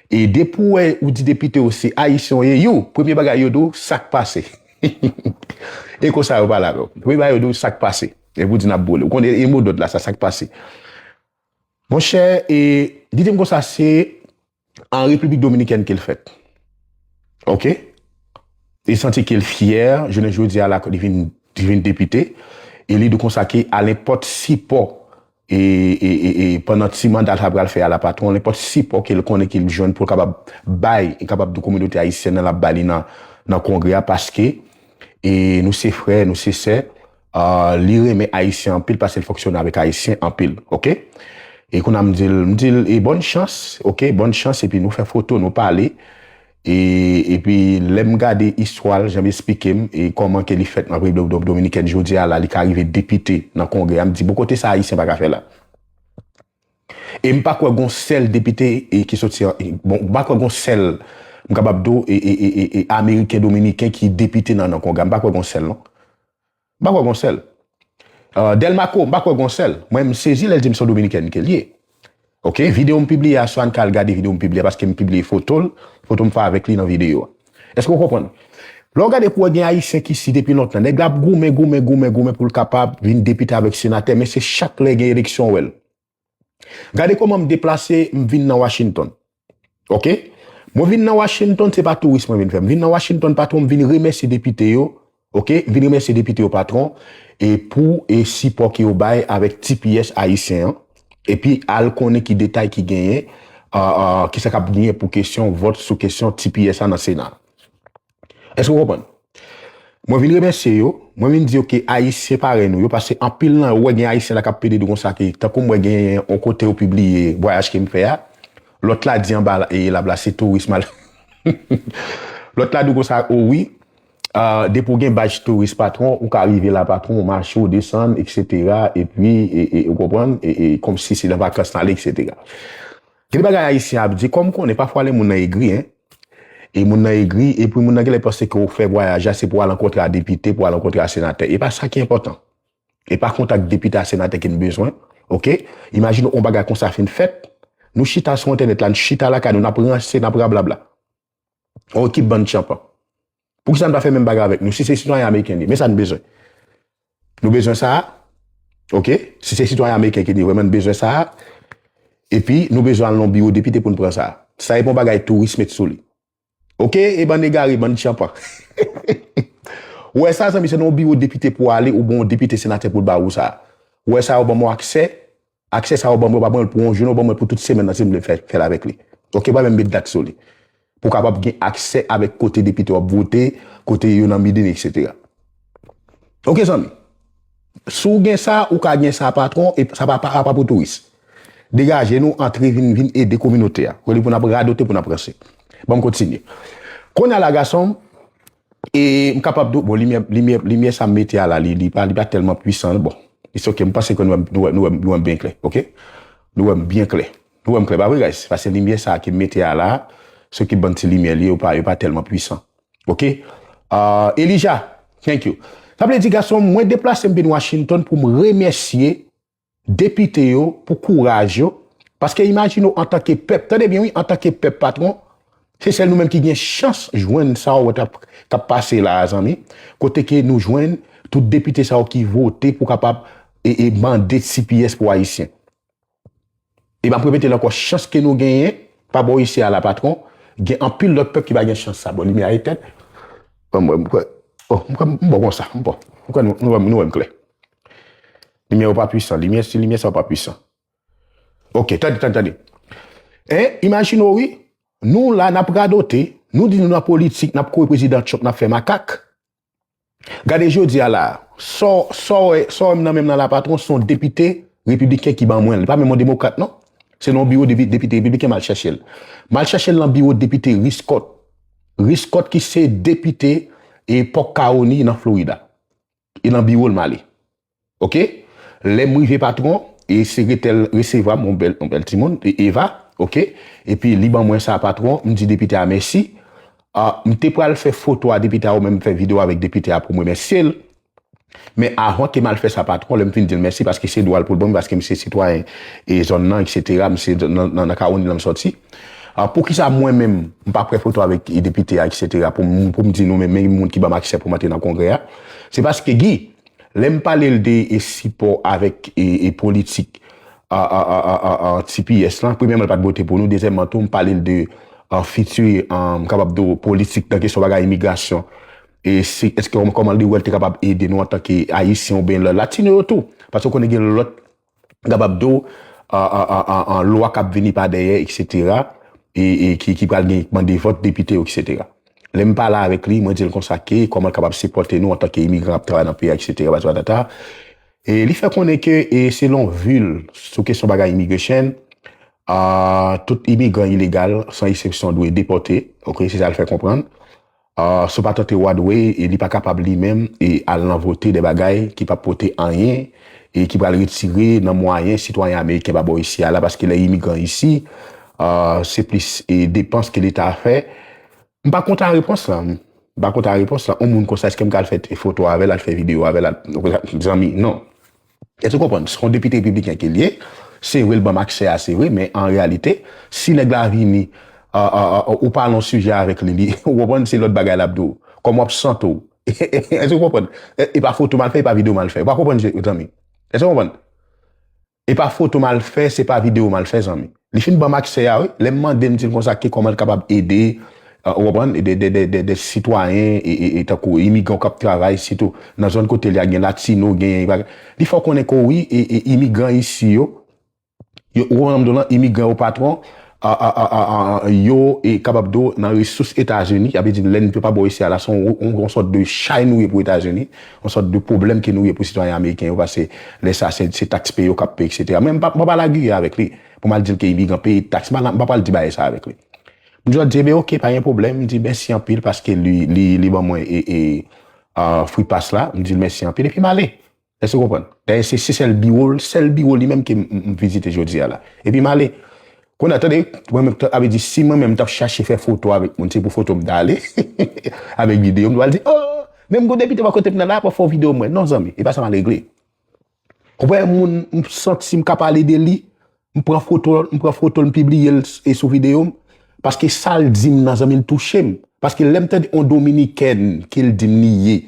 E depi w wè, ou di depite yo se Ayisyen yo ye, yo, premye bagay yo di w, sa k pase. E konsa yo pale avè w. Premye bagay yo di w, sa k pase. E pou di n ap boule. Ou konnen, e modòd la, sa, sa k pase. Monchè, e, li di m konsa, se an Repiblik Dominikèn ke l fèt. Oke? Li santi ke l fyè, jounen jodi a la, li vin, li vin depite, e li di konsa ke a lenpòt sipò, e, e, e, e pandan ti manda l sa pral fè a la, patwon, lenpòt sipò ke l konnen ke l jwenn pou l kapab bay, e kapab di kominote ayisyèn nan l ap ba li nan, nan kongrè a, paske, e nou se frè, nou se sè, ah, li renmen Ayisyen anpil paske l fonksyone avèk Ayisyen anpil, oke? E kounye a m di l, m di l, e bòn chans, oke, bòn chans, epi nou fè foto, nou pale. E, epi lè m gade istwa l, jan m esplike m, e kòman ke li fèt nan Repiblik Dom-, Dominikèn jodi a la, li ka rive depite nan Kongrè a, m di, bon, kote sa Ayisyen pa ka fè la? E m pa kwè gon sèl depite, e, ki soti an, e, bon, m pa kwè gon sèl, m kapab di w, e, e, e, e, e Ameriken Dominiken ki depite nan, nan Kongrè a. M pa kwè gon sèl, non. M pa kwè gon sèl. Euh, Delmaco, m pa kwè gon sèl. Mwen, m sezi lè l di m se yon Dominikèn ke l ye. Oke, videyo m pibliye a, swa n ka al gade videyo m pibliye a, paske m pibliye foto l, foto m fè avèk li nan videyo a. Èske w konprann? Lè w gade pou w wè gen Ayisyen ki isi depi lontan, nèg la ap goumen, goumen, goumen, goumen pou l kapab vin depite avèk senatè, men se chak lè gen eleksyon w wè l. Gade kòman m deplase, m vin nan Washington. Oke? Mwen vin nan Washington, se pa touris mwen vin fè. M vin nan Washington, patwon, m vin remèsye depite yo. Oke? M vin remèsye depite yo, patwon, e pou, e sipò ke yo bay avèk T P S ayisyen an. Epi al konnen ki detay ki genyen, a, a, kisa k ap genyen pou kesyon vòt sou kesyon T P S a nan Sena. Èske w konprann? Mwen vin remèsye yo, mwen vin di yo ke Ayisyen parèy nou yo, paske anpil nan yo, w wè gen Ayisyen la k ap pede di w konsa ke, tankou m wè gen yon kote yo pibliye vwayaj ke m fè a, lòt la di anba la, e, lab la, se touris m al. Lòt la di w konsa, o wi, ah, depi w gen badj touris patwon, ou ka rive la patwon, w mache, w desann, etsetera, epi, e, e, ou konprann, e, e, kòmsi se nan vakans n ale, etsetera. Gen de bagay Ayisyen ap di, kòm konnen, pafwa lè moun nan egri, en, E moun nan egri, epi moun nan genlè panse ke w fè vwayaj la, se pou al rankontre a depite, pou al rankontre a senatè. E pa sa ki enpòtan. E pa kontak depite a senatè ke n bezwen. Oke? Imajine yon bagay konsa fin fèt. Nou chita sou entènèt la, nou chita lakay nou, n ap ranse, n ap rablabla. Yon ekip bann tchanpan. Poukisa n pa fè menm bagay avèk nou? Si se sitwayen ameriken li, men sa n bezwen. Nou bezwen sa a. Oke? Si se sitwayen ameriken ki di, vrèman n bezwen sa a. Epi, nou bezwen al nan biwo depite pou n pran sa a. Sa e pa yon bagay touris met sou li. Oke? E bann egare, bann tchanpan. Ou wè sa, zanmi, se nan yon biwo depite pou ale, ou bon depite senatè pou l ba ou sa a. Ou wè sa, ou ban mwen aksè. Aksè sa yo ban mwen, yo pa ban mwen pou yon jounen, yo ban mwen pou tout semèn nan si m vle fè, fè l avèk li. Oke, pa menm met dat sou li. Pou w kapab gen aksè avèk kote depite w ap vote, kote yo nan midin, etsetera. Oke, zanmi. Si w gen sa, ou ka gen sa, patwon, e sa pa, pa, pa pou touris. Degaje nou, antre, vin, vin ede kominote a. Olye pou n ap radote, pou n ap ranse. Ban m kontinye. Kounye a la, gason m, E m kapab di w, bon, limyè, limyè, limyè sa m mete a la, li, li pa, li pa tèlman pwisan, bon. It's ok, m panse ke nou wè, nou wè, nou wè, nou wè m byen klè, oke? Nou wè m byen klè. Nou wè m klè, pa vre, guys? Paske limyè sa ke m mete a la, se ki bann ti limyè li, yo pa, yo pa tèlman pwisan. Oke? Ah, Elijah, thank you. Sa vle di, gason, mwen deplase m vin Washington pou m remèsye depite yo pou kouraj yo, paske imajine w antanke pèp, tande byen wi, antanke pèp patwon, se sèl nou menm ki gen chans jwenn sa w wè t ap, k ap pase la a, zanmi, kote ke nou jwenn tout depite sa yo ki vote pou kapab e, e mande T P S pou Ayisyen. E m ap repete l ankò, chans ke nou genyen, pa bò isi a la, patwon, gen anpil lòt pèp ki pa gen chans sa. Bon, limyè a etèn. Bon, mwen, m kwè, oh, m kwè, m bon konsa, m bon. M kwè nou, nou, nou wè m klè. Limyè yo pa pwisan. Limyè, si limyè sa yo pa pwisan. Oke, tande, tande, tande. En, imajine w, wi, nou la, n ap radote, nou di nou nan politik, n ap kouri prezidan Trump, n ap fè makak. Gade jodi a la, sa w, sa w wè, sa w wè m nan men m nan la, patwon, se yon depite repibliken ki ban mwen l. Li pa menm yon demokrat, non. Se nan yon biwo depi, depite repibliken m al chèche l. M al chèche l nan biwo depite Rick Scott. Rick Scott ki se depite e Polk County nan Florida. E nan biwo l m ale. Oke? Lè m rive, patwon, e sekretè l resevwa m, yon bèl, yon bèl timoun, e Eva, oke? Epi li ban mwen sa, patwon, m di depite a mèsi. Ah, m te pral fè foto a depite a, ou menm fè videyo avèk depite a pou m remèsye l. Men avan ke m al fè sa, patwon, lè m fin di l mèsi, paske se dwa l pou l ban m, paske m se sitwayen e zòn nan, etsetera, m se nan, nan, nan Kawonnin la m sòti. Ah, poukisa mwen menm, m pa pran foto avèk depite a, etsetera, pou m, pou m di nou, men, men moun ki ban m aksè pou m antre nan kongrè a? Se paske, Guy, lè m pale l de e sipò avèk e, e politik a, a, a, a, a, a T P S lan, premyèman, l pa t vote pou nou. Dezyèmman, tou, m pale l de a, fiti, a, m kapab di w, politik nan kesyon bagay imigrasyon. E si, èske kòman, kòman li wè l te kapab ede nou antanke Ayisyen oubyen lòt Latino yo tou? Paske w konnen gen lòt, m kapab di w, a, a, a, a, a, lwa k ap vini pa dèyè, etsetera, e, e ki, ki pral gen mande vòt depite yo, etsetera. Lè m pale avèk li, mwen di l konsa ke kòman l kapab sipòte nou antanke imigran ap travay nan peyi a, etsetera, patati patata. E li fè konnen ke, e selon vi l sou kesyon bagay immigration, a, tout imigran ilegal, san eksepsyon, dwe depòte. Oke, se sa l fè konprann. A, si w pa tante Wadway, e li pa kapab li menm, e al nan vote de bagay ki p ap pote anyen, e ki pral retire nan mwayen sitwayen ameriken pa bò isi a la, paske lè imigran isi, a, se plis, e depans ke Leta fè. M pa kontan repons lan. M pa kontan repons lan. Yon moun konsa, èske m ka al fè foto avè l, al fè videyo avè l, al, zanmi, non. Èske w konprann? Se yon depite repibliken ke l ye. Se vre, l ban m aksè a, se vre, men an reyalite, si nèg la vini, a, a, a, ou pale yon sijè avèk li, li, ou konprann, se lòt bagay l ap di w. Kòman w ap sante w? Èske w konprann? E, e pa foto m al fè, e pa videyo m al fè. Ou pa konprann, zanmi? Èske w konprann? E pa foto m al fè, se pa videyo m al fè, zanmi. Li fin ban m aksè a, wi. Lè m mande, m di l konsa ke kòman l kapab ede, a, ou konprann, de, de, de, de, de sitwayen, e, e, e tankou imigran k ap travay, sitou nan zòn kote l ye a, gen Latino, gen, li fè w konnen ke wi, e, e imigran isi yo, yo, ou konprann m di w lan, imigran yo patwon, a, a, a, a, a, yo, e kapab di w nan resous Etazini, sa vle di lè n pe pa bò isi a la, se yon, yon, yon sòt de chay nou ye pou Etazini, yon sòt de pwoblèm ke nou ye pou sitwayen ameriken yo, paske lè sa, se, se taks peye yo k ap peye, etsetera. Men m pa, m pa pale agiye avèk li, pou m al di l ke imigran peye taks, m pa, m pa pral di bagay sa avèk li. M jis di, ebyen, oke, pa gen pwoblèm, m di mèsi anpil paske li, li, li ban mwen, e, e, a, free pass la, m di l mèsi anpil, epi m ale. Èske w konprann? Dayè, se, se sèl biwo l, sèl biwo li menm ke m, m, m vizite jodi a la. Epi m ale. Kounye a, tande, mwen menm, sa vle di, si mwen menm m t ap chache fè foto avèk moun, se pou foto m t ale, avèk videyo m, m pral di, oh, menm gon depite bò kote m nan la, pa fè yon videyo mwen. Non, zanmi, e pa sa m al regle. Ou wè moun, m santi m ka pale de li, m pran foto, m pran foto l, m pibliye l e sou videyo m, paske sa l di m nan, zanmi, l touche m. Paske lè m tande yon Dominikèn ke l di m li ye,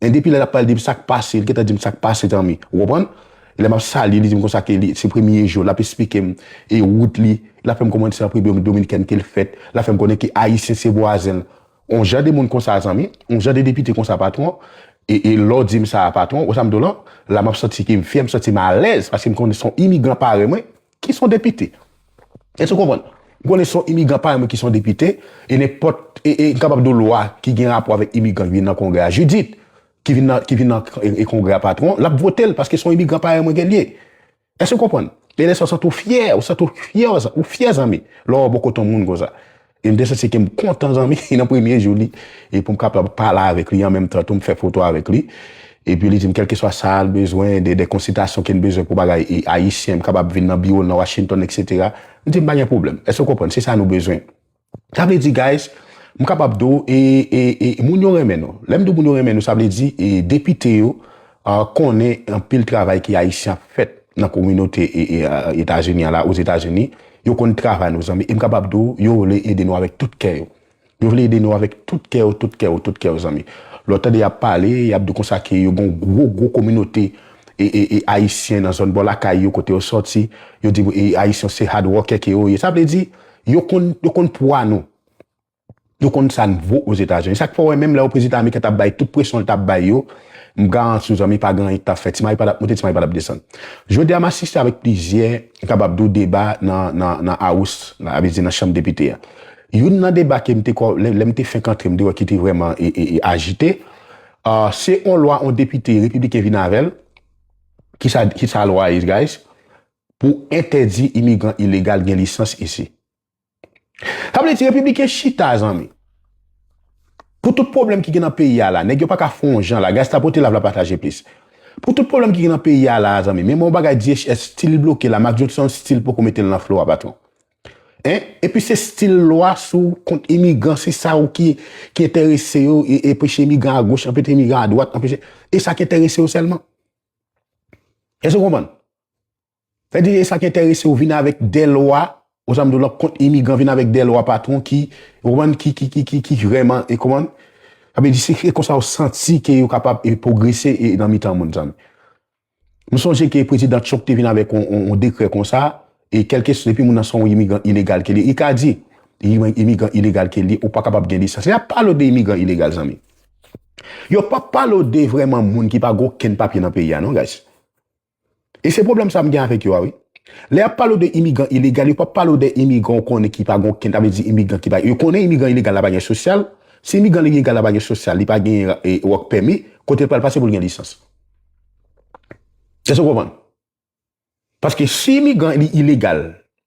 e depi lè l ap pale de sa k pase, l gentan di m sa k pase, zanmi. Ou konprann? Lè m ap salye, li di m konsa ke li, se premye jou, l ap esplike m e wout li, l ap fè m konnen se an Repiblik Dominikèn ke l fèt, l ap fè m konnen ke Ayisyen se vwazen l. On jan de moun konsa, zanmi, on jan de depite konsa, patwon, e, e lè w di m sa, patwon, ou sa m di w lan, la m ap santi ke m fyè, m santi m alèz, paske m konnen se yon imigran parèy mwen ki se yon depite. Èske w konprann? M konnen se yon imigran parèy mwen ki se yon depite, e nenpòt, e, e m kapab di w lwa ki gen rapò avèk imigran ki vin nan Kongrè a, Judith, ki vin nan, ki vin nan, e, e Kongrè a, patwon, l ap vote l, paske se yon imigran parèy mwen ke l ye. Èske w konprann? E lè sa w santi w fyè, ou santi w fyè, ou fyè, zanmi, lè w bò kote yon moun konsa. E m te santi ke m kontan, zanmi, nan premye jou li, e pou m kapab pale avèk li, an menm tan tou m fè foto avèk li. Epi li di m kèlkeswa sa l bezwen, de, de konsiltasyon ke n bezwen pou bagay e, ayisyen, m kapab vin nan biwo l nan Washington, etsetera. M di m pa gen pwoblèm. Èske w konprann? Se sa nou bezwen. Sa vle di, guys, m kapab di w, e, e, e, moun yo renmen nou. Lè m di w moun yo renmen nou, sa vle di, e, depite yo, a, konnen anpil travay ke Ayisyen ap fèt nan kominote, e, e, a, Etazini an la, Ozetazini. Yo konn travay nou, zanmi. E m kapab di w, yo vle ede nou avèk tout kè yo. Yo vle ede nou avèk tout kè yo, tout kè yo, tout kè yo, zanmi. Lè w tande y ap pale, y ap di w konsa ke yo gen yon gwo, gwo kominote, e, e, e, Ayisyen nan zòn bò lakay yo, kote yo sòti. Yo di, e, Ayisyen se hard worker ke yo ye. Sa vle di, yo konn, yo konn pwa nou. Yo konn sa n vo Ozetazini. Sa k fè w wè menm lè prezidan ameriken t ap bay tout presyon l t ap bay yo, m garanti w, zanmi, pa gen anyen ki t ap fèt. Ti mari pa t ap monte, ti mari pa t ap desann. Jodi a, m asiste avèk plizyè, m kapab di w, deba nan, nan, nan House, sa vle di nan chanm depite a. Youn nan deba ke m te kwè, lè, lè m te fenk antre, m te wè ki te vrèman e, e, e ajite, a, se yon lwa yon depite repibliken vin avè l, ki sa, ki sa lwa ye, guys, pou entèdi imigran ilegal gen lisans isi. Sa vle di repibliken chita, zanmi. Pou tout pwoblèm ki gen nan peyi a la, nèg yo pa ka fè yon jan la, guys, tapote la, la pataje plis. Pou tout pwoblèm ki gen nan peyi a la, zanmi, menm yon bagay D H S still bloke la, Mark Johnson still poko mete l nan flo a, patwon. Hein? Epi se still lwa sou kont imigran, se sa ou ki, ki enterese yo, e, e anpeche imigran agoch, anpeche imigran adwat, anpeche, e sa ki enterese yo sèlman. Èske w konprann? Sa vle di, e sa ki enterese w vin avèk de lwa, ou sa m di w lan, kont imigran, vin avèk de lwa, patwon, ki, ou konprann, ki, ki, ki, ki, ki vrèman, e konprann? Sa vle di, se, se konsa w santi ke yo kapab, e, pwogrese, e, nan mitan moun, zanmi. M sonje ke prezidan Trump te vin avèk yon, yon, yon dekrè konsa, e kèlkeswa, depi moun nan se yon imigran ilegal ke li, li ka di, imigran, imigran ilegal ke li, ou pa kapab gen lisans. Lè y ap pale w de imigran ilegal, zanmi, yo p ap pale w de vrèman moun ki pa gen okenn papye nan peyi a, non, guys. E se pwoblèm sa m gen avèk yo a, wi. Lè y ap pale w de imigran ilegal, yo p ap pale w de imigran w konnen ki pa gen okenn, sa vle di imigran ki pa, yo konnen imigran ilegal la pa gen sosyal. Si imigran ilegal la pa gen sosyal, li pa gen, e, work permit, kote l pral pase pou l gen lisans? Èske w konprann? Paske si imigran li ilegal,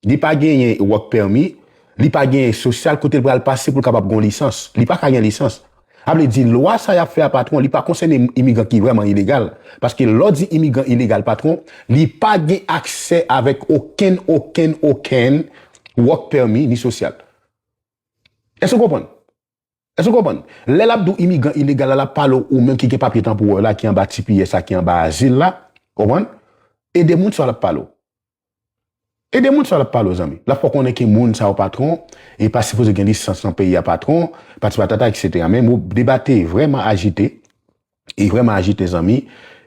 li pa genyen work permit, li pa genyen sosyal, kote l pral pase pou l kapab gen yon lisans? Li pa ka gen lisans. Sa vle di, lwa sa y ap fè a, patwon, li pa konsène imigran ki vrèman ilegal. Paske lè w di imigran ilegal, patwon, li pa gen aksè avèk okenn, okenn, okenn work permit ni sosyal. Èske w konprann? Èske w konprann? Lè l ap di w imigran ilegal la, l ap pale w ou menm ki gen papye tanporè la, ki anba T P S la, ki anba azil la, w konprann? E de moun sa l ap pale w. E de moun sa l ap pale w, zanmi. L ap fè w konnen ke moun sa yo, patwon, e pa sipoze gen lisans nan peyi a, patwon, pati patata, etsetera. Men mo deba te vrèman ajite, e vrèman ajite, zanmi.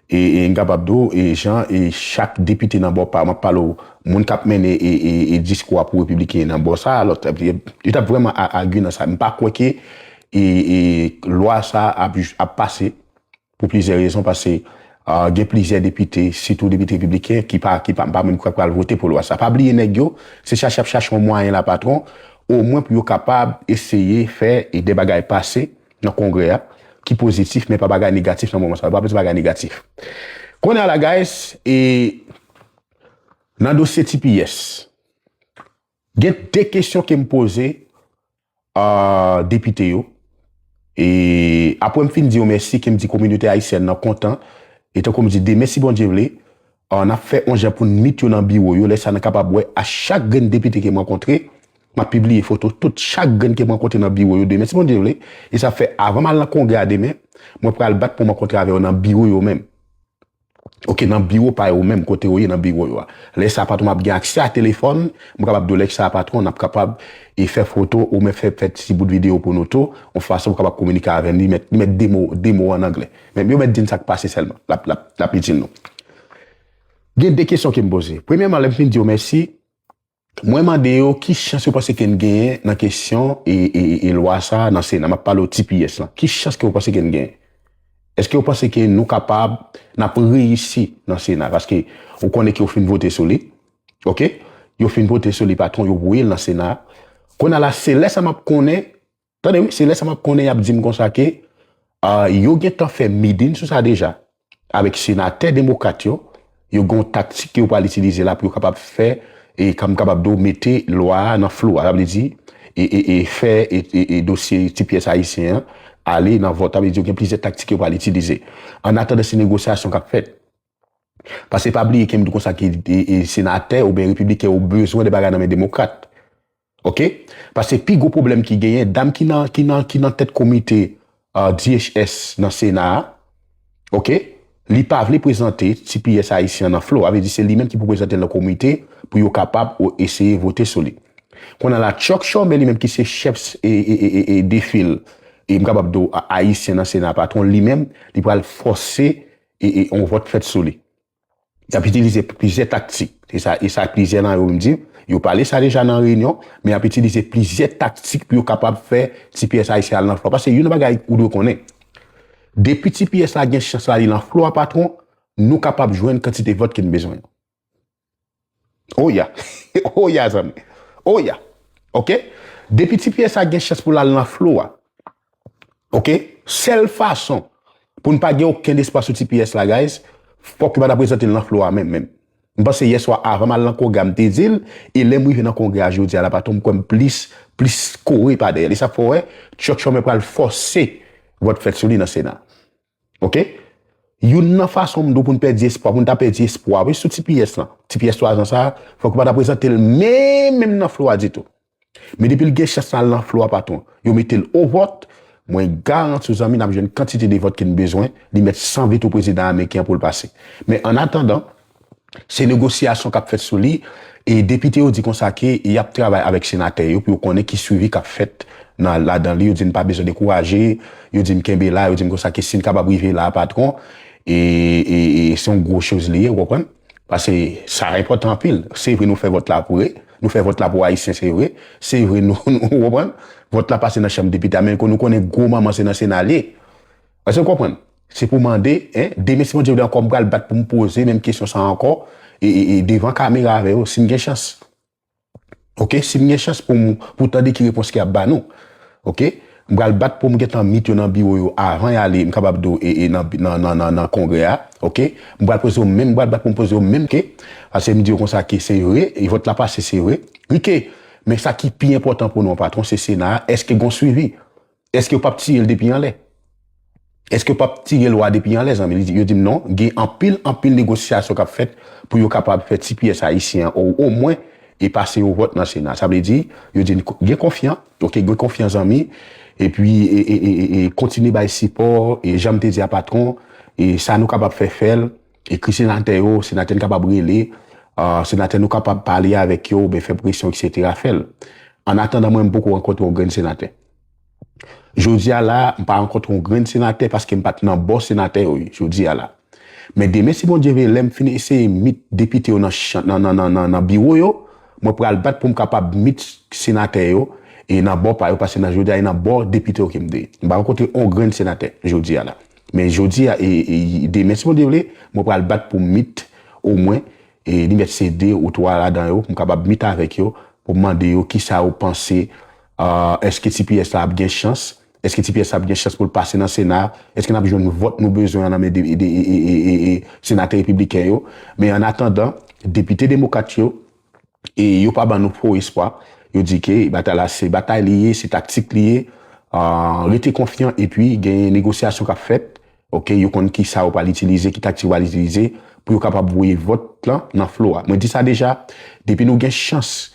E, e m kapab di w, e jan, e chak depite nan bò pa, m ap pale w, moun k ap mennen, e, e, e diskou a pou repibliken nan bò sa, lòt, e, yo t ap vrèman a-, agui nan sa. M pa kwè ke, e, e, lwa sa ap, ap pase pou plizyè rezon, paske, a, gen plizyè depite, sitou depite repibliken, ki pa, ki pa, m pa menm kwè pral vote pou lwa sa. Pa bliye nèg yo, se chache ap chache yon mwayen la, patwon, omwen pou yo kapab eseye fè, e, de bagay pase nan Kongrè a, ki pozitif, men pa bagay negatif nan moman sa. Yo pa bezwen bagay negatif. Kounye a la, guys, e nan dosye T P S, gen de kesyon ke m poze, a, depite yo. E apre m fin di yo mèsi, ke m di kominote ayisyèn nan kontan, e tankou m di demen, si Bondye vle, N ap fè yon jan pou n meet yo nan biwo yo. Lè sa, n a kapab wè a chak grenn depite ke m rankontre, m ap pibliye foto tout chak grenn ke m rankontre nan biwo yo demen, si Bondye vle. E sa fè, avan m al nan kongrè a demen, mwen pral bat pou m rankontre avè yo nan biwo yo menm. Oke, nan biwo pa yo menm, kote yo ye nan biwo yo a. Lè sa, patwon, m ap gen aksè a telefòn, m kapab di w lè sa, patwon, n ap kapab e fè foto, ou mèt fè, fè ti bout videyo pou nou tou, yon fason pou kapab kominike avè n, li mèt, li mèt de mo, de mo an anglè. Men yo mèt di n sa k pase sèlman, l ap, l ap, l ap itil nou. Gen de kesyon ke m poze. Premyèman, lè m fin di yo mèsi, mwen mande yo ki chans yo panse ke n genyen nan kesyon e, e, e, e lwa sa a nan Sena. M ap pale w T P S lan. Ki chans ke yo panse ke n genyen? Èske yo panse ke nou kapab, n ap reyisi nan Sena? Paske ou konnen ke yo fin vote sou li. Oke? Yo fin vote sou li, patwon, yo voye l nan Sena. Kounye a la, se lè sa m ap konnen, tande wi, se lè sa m ap konnen y ap di m konsa ke, ah, yo gentan fè meeting sou sa deja. Avèk senatè demokrat yo, yo gen yon taktik ke yo pral itilize la pou yo kapab fè, e kòm kapab do mete lwa a nan flou a, sa vle di, e, e, e fè e, e, e dosye T P S ayisyen an ale nan vòt. Sa vle di, yo gen plizyè taktik ke yo pral itilize. An atandan, se negosyasyon k ap fèt. Paske pa bliye ke m di konsa ke e, e, senatè oubyen repibliken yo bezwen de bagay nan men demokrat. Oke? Paske pi gwo pwoblèm ki genyen, dam ki nan, ki nan, ki nan tèt komite ah, D H S nan Sena a, oke, li pa vle prezante T P S ayisyen an nan flou a, vle di se li menm ki pou prezante l nan komite pou yo kapab o- eseye vote sou li. Kounye a la, Chuck Schumer, li menm ki se chèf e, e, e, e, e defil, e m kapab di w, a- ayisyen nan Sena, patwon, li menm, li pral fòse e, e, yon vòt fèt sou li. Y ap itilize plizyè taktik. E sa, e sa plizyè nan yo m di, yo pale sa deja nan reyinyon, men y ap itilize plizyè taktik pou yo kapab fè T P S ayisyen al nan flou a. Paske youn nan bagay ou dwe konnen, depi T P S la gen chans la li nan flou a, patwon, nou kapab jwenn kantite vòt ke n bezwen yo. Oh ya! Oh ya, zanmi! Oh ya! Oke? Depi T P S la gen chans pou l al nan flou a, oke? Sèl fason pou n pa gen okenn espwa sou T P S la, guys, fòk yo pa ta prezante l nan flou a menm, menm. M panse yè swa avan m al nan kongrè a, m te di l, e lè m rive nan kongrè a jodi a la, patwon, m kwè m plis, plis kore pa dèyè l. E sa fè w wè, Chuck Schumer pral fòse vòt fèt sou li nan Sena. Oke? Youn nan fason m di w pou n pèdi espwa, pou n ta pèdi espwa, wi, sou T P S lan. T P S twa zan sa a, fòk yo pa ta prezante l menm, menm nan flou a ditou. Men depi l gen chans al nan flou a, patwon, yo mete l o vòt, mwen garanti w, zanmi, n ap jwenn kantite de vòt ke n bezwen, li mèt sanble tou prezidan ameriken an pou l pase. Men an atandan, se negosyasyon k ap fèt sou li, e depite yo di konsa ke y ap travay avèk senatè yo pou yo konnen ki swivi k ap fèt nan, ladan li. Yo di n pa bezwen dekouraje, yo di n kenbe la, yo di n konsa ke si n kapab rive la, patwon, e, e, e se yon gwo choz li ye, ou konprann? Paske sa enpòtan anpil. Se vre nou fè vòt la pou, nou fè vòt la pou Ayisyen, se vre. Se vre nou, nou, ou konprann? Vòt la pase nan chanm depite a, men nou konnen gwo manman se nan Sena l ye. Èske w konprann? Se pou mande, en, demen si Bondye vle ankò, m pral bat pou m poze menm kesyon sa a ankò, e, e, e devan kamera avè yo, si m gen chans. Oke, si m gen chans pou m, pou tande ki repons ke y ap ba nou. Oke? M pral bat pou m gentan meet yo nan biwo yo avan y ale, m kapab di w, e, e nan, nan, nan, nan, nan kongrè a. Oke? M pral poze yo menm, m pral bat pou m poze yo menm ke, paske m di yo konsa ke se vre, e vòt la pase, se vre. Rike, men sa ki pi enpòtan pou nou, patwon, se Sena a. Èske gon swivi? Èske yo p ap tire l depi anlè? Èske yo p ap tire lwa depi anlè, zanmi? Li di, yo di m non, gen anpil, anpil negosyasyon k ap fèt pou yo kapab fè T P S ayisyen an, o, omwen, e pase yo vòt nan Sena. Sa vle di, yo di n ko- gen konfyan, oke, gen konfyan, zanmi, epi, e, e, e, e, e kontinye bay sipò, e jan m te di a, patwon, e sa nou kapab fè, fè l, ekri senatè yo, senatè n kapab rele, ah, senatè nou kapab pale avèk yo, oubyen fè presyon, etsetera, fè l. An atandan, mwen, m poko rankontre yon grenn senatè. Jodi a la, m pa rankontre yon grenn senatè paske m pa t nan bò senatè yo, jodi a la. Men demen, si Bondye vle, lè m fin eseye meet depite yo nan chan- nan, nan, nan, nan, nan biwo yo, mwen pral bat pou m kapab meet senatè yo, e nan bò pa yo, paske nan jodi a, e nan bò depite yo ke m te ye. M pa rankontre yon grenn senatè jodi a la. Men jodi a, e, e, demen, si Bondye vle, mwen pral bat pou m meet omwen, e li mèt se de ou twa ladan yo, pou m kapab meet avèk yo, pou m mande yo kisa yo panse, ah, èske T P S la ap gen chans, èske T P S la ap gen chans pou l pase nan Sena, èske n ap jwenn vòt nou bezwen an nan men de, de, e, e, e, e, e senatè repibliken yo. Men an atandan, depite demokrat yo, e yo pa ban nou fo espwa. Yo di ke batay la se batay li ye, se taktik li ye. Ah, rete konfyan epi gen negosyasyon k ap fèt. Oke, yo konn ki sa yo pral itilize, ki taktik yo pral itilize pou yo kapab voye vòt lan nan flo a. Mwen di sa deja, depi nou gen chans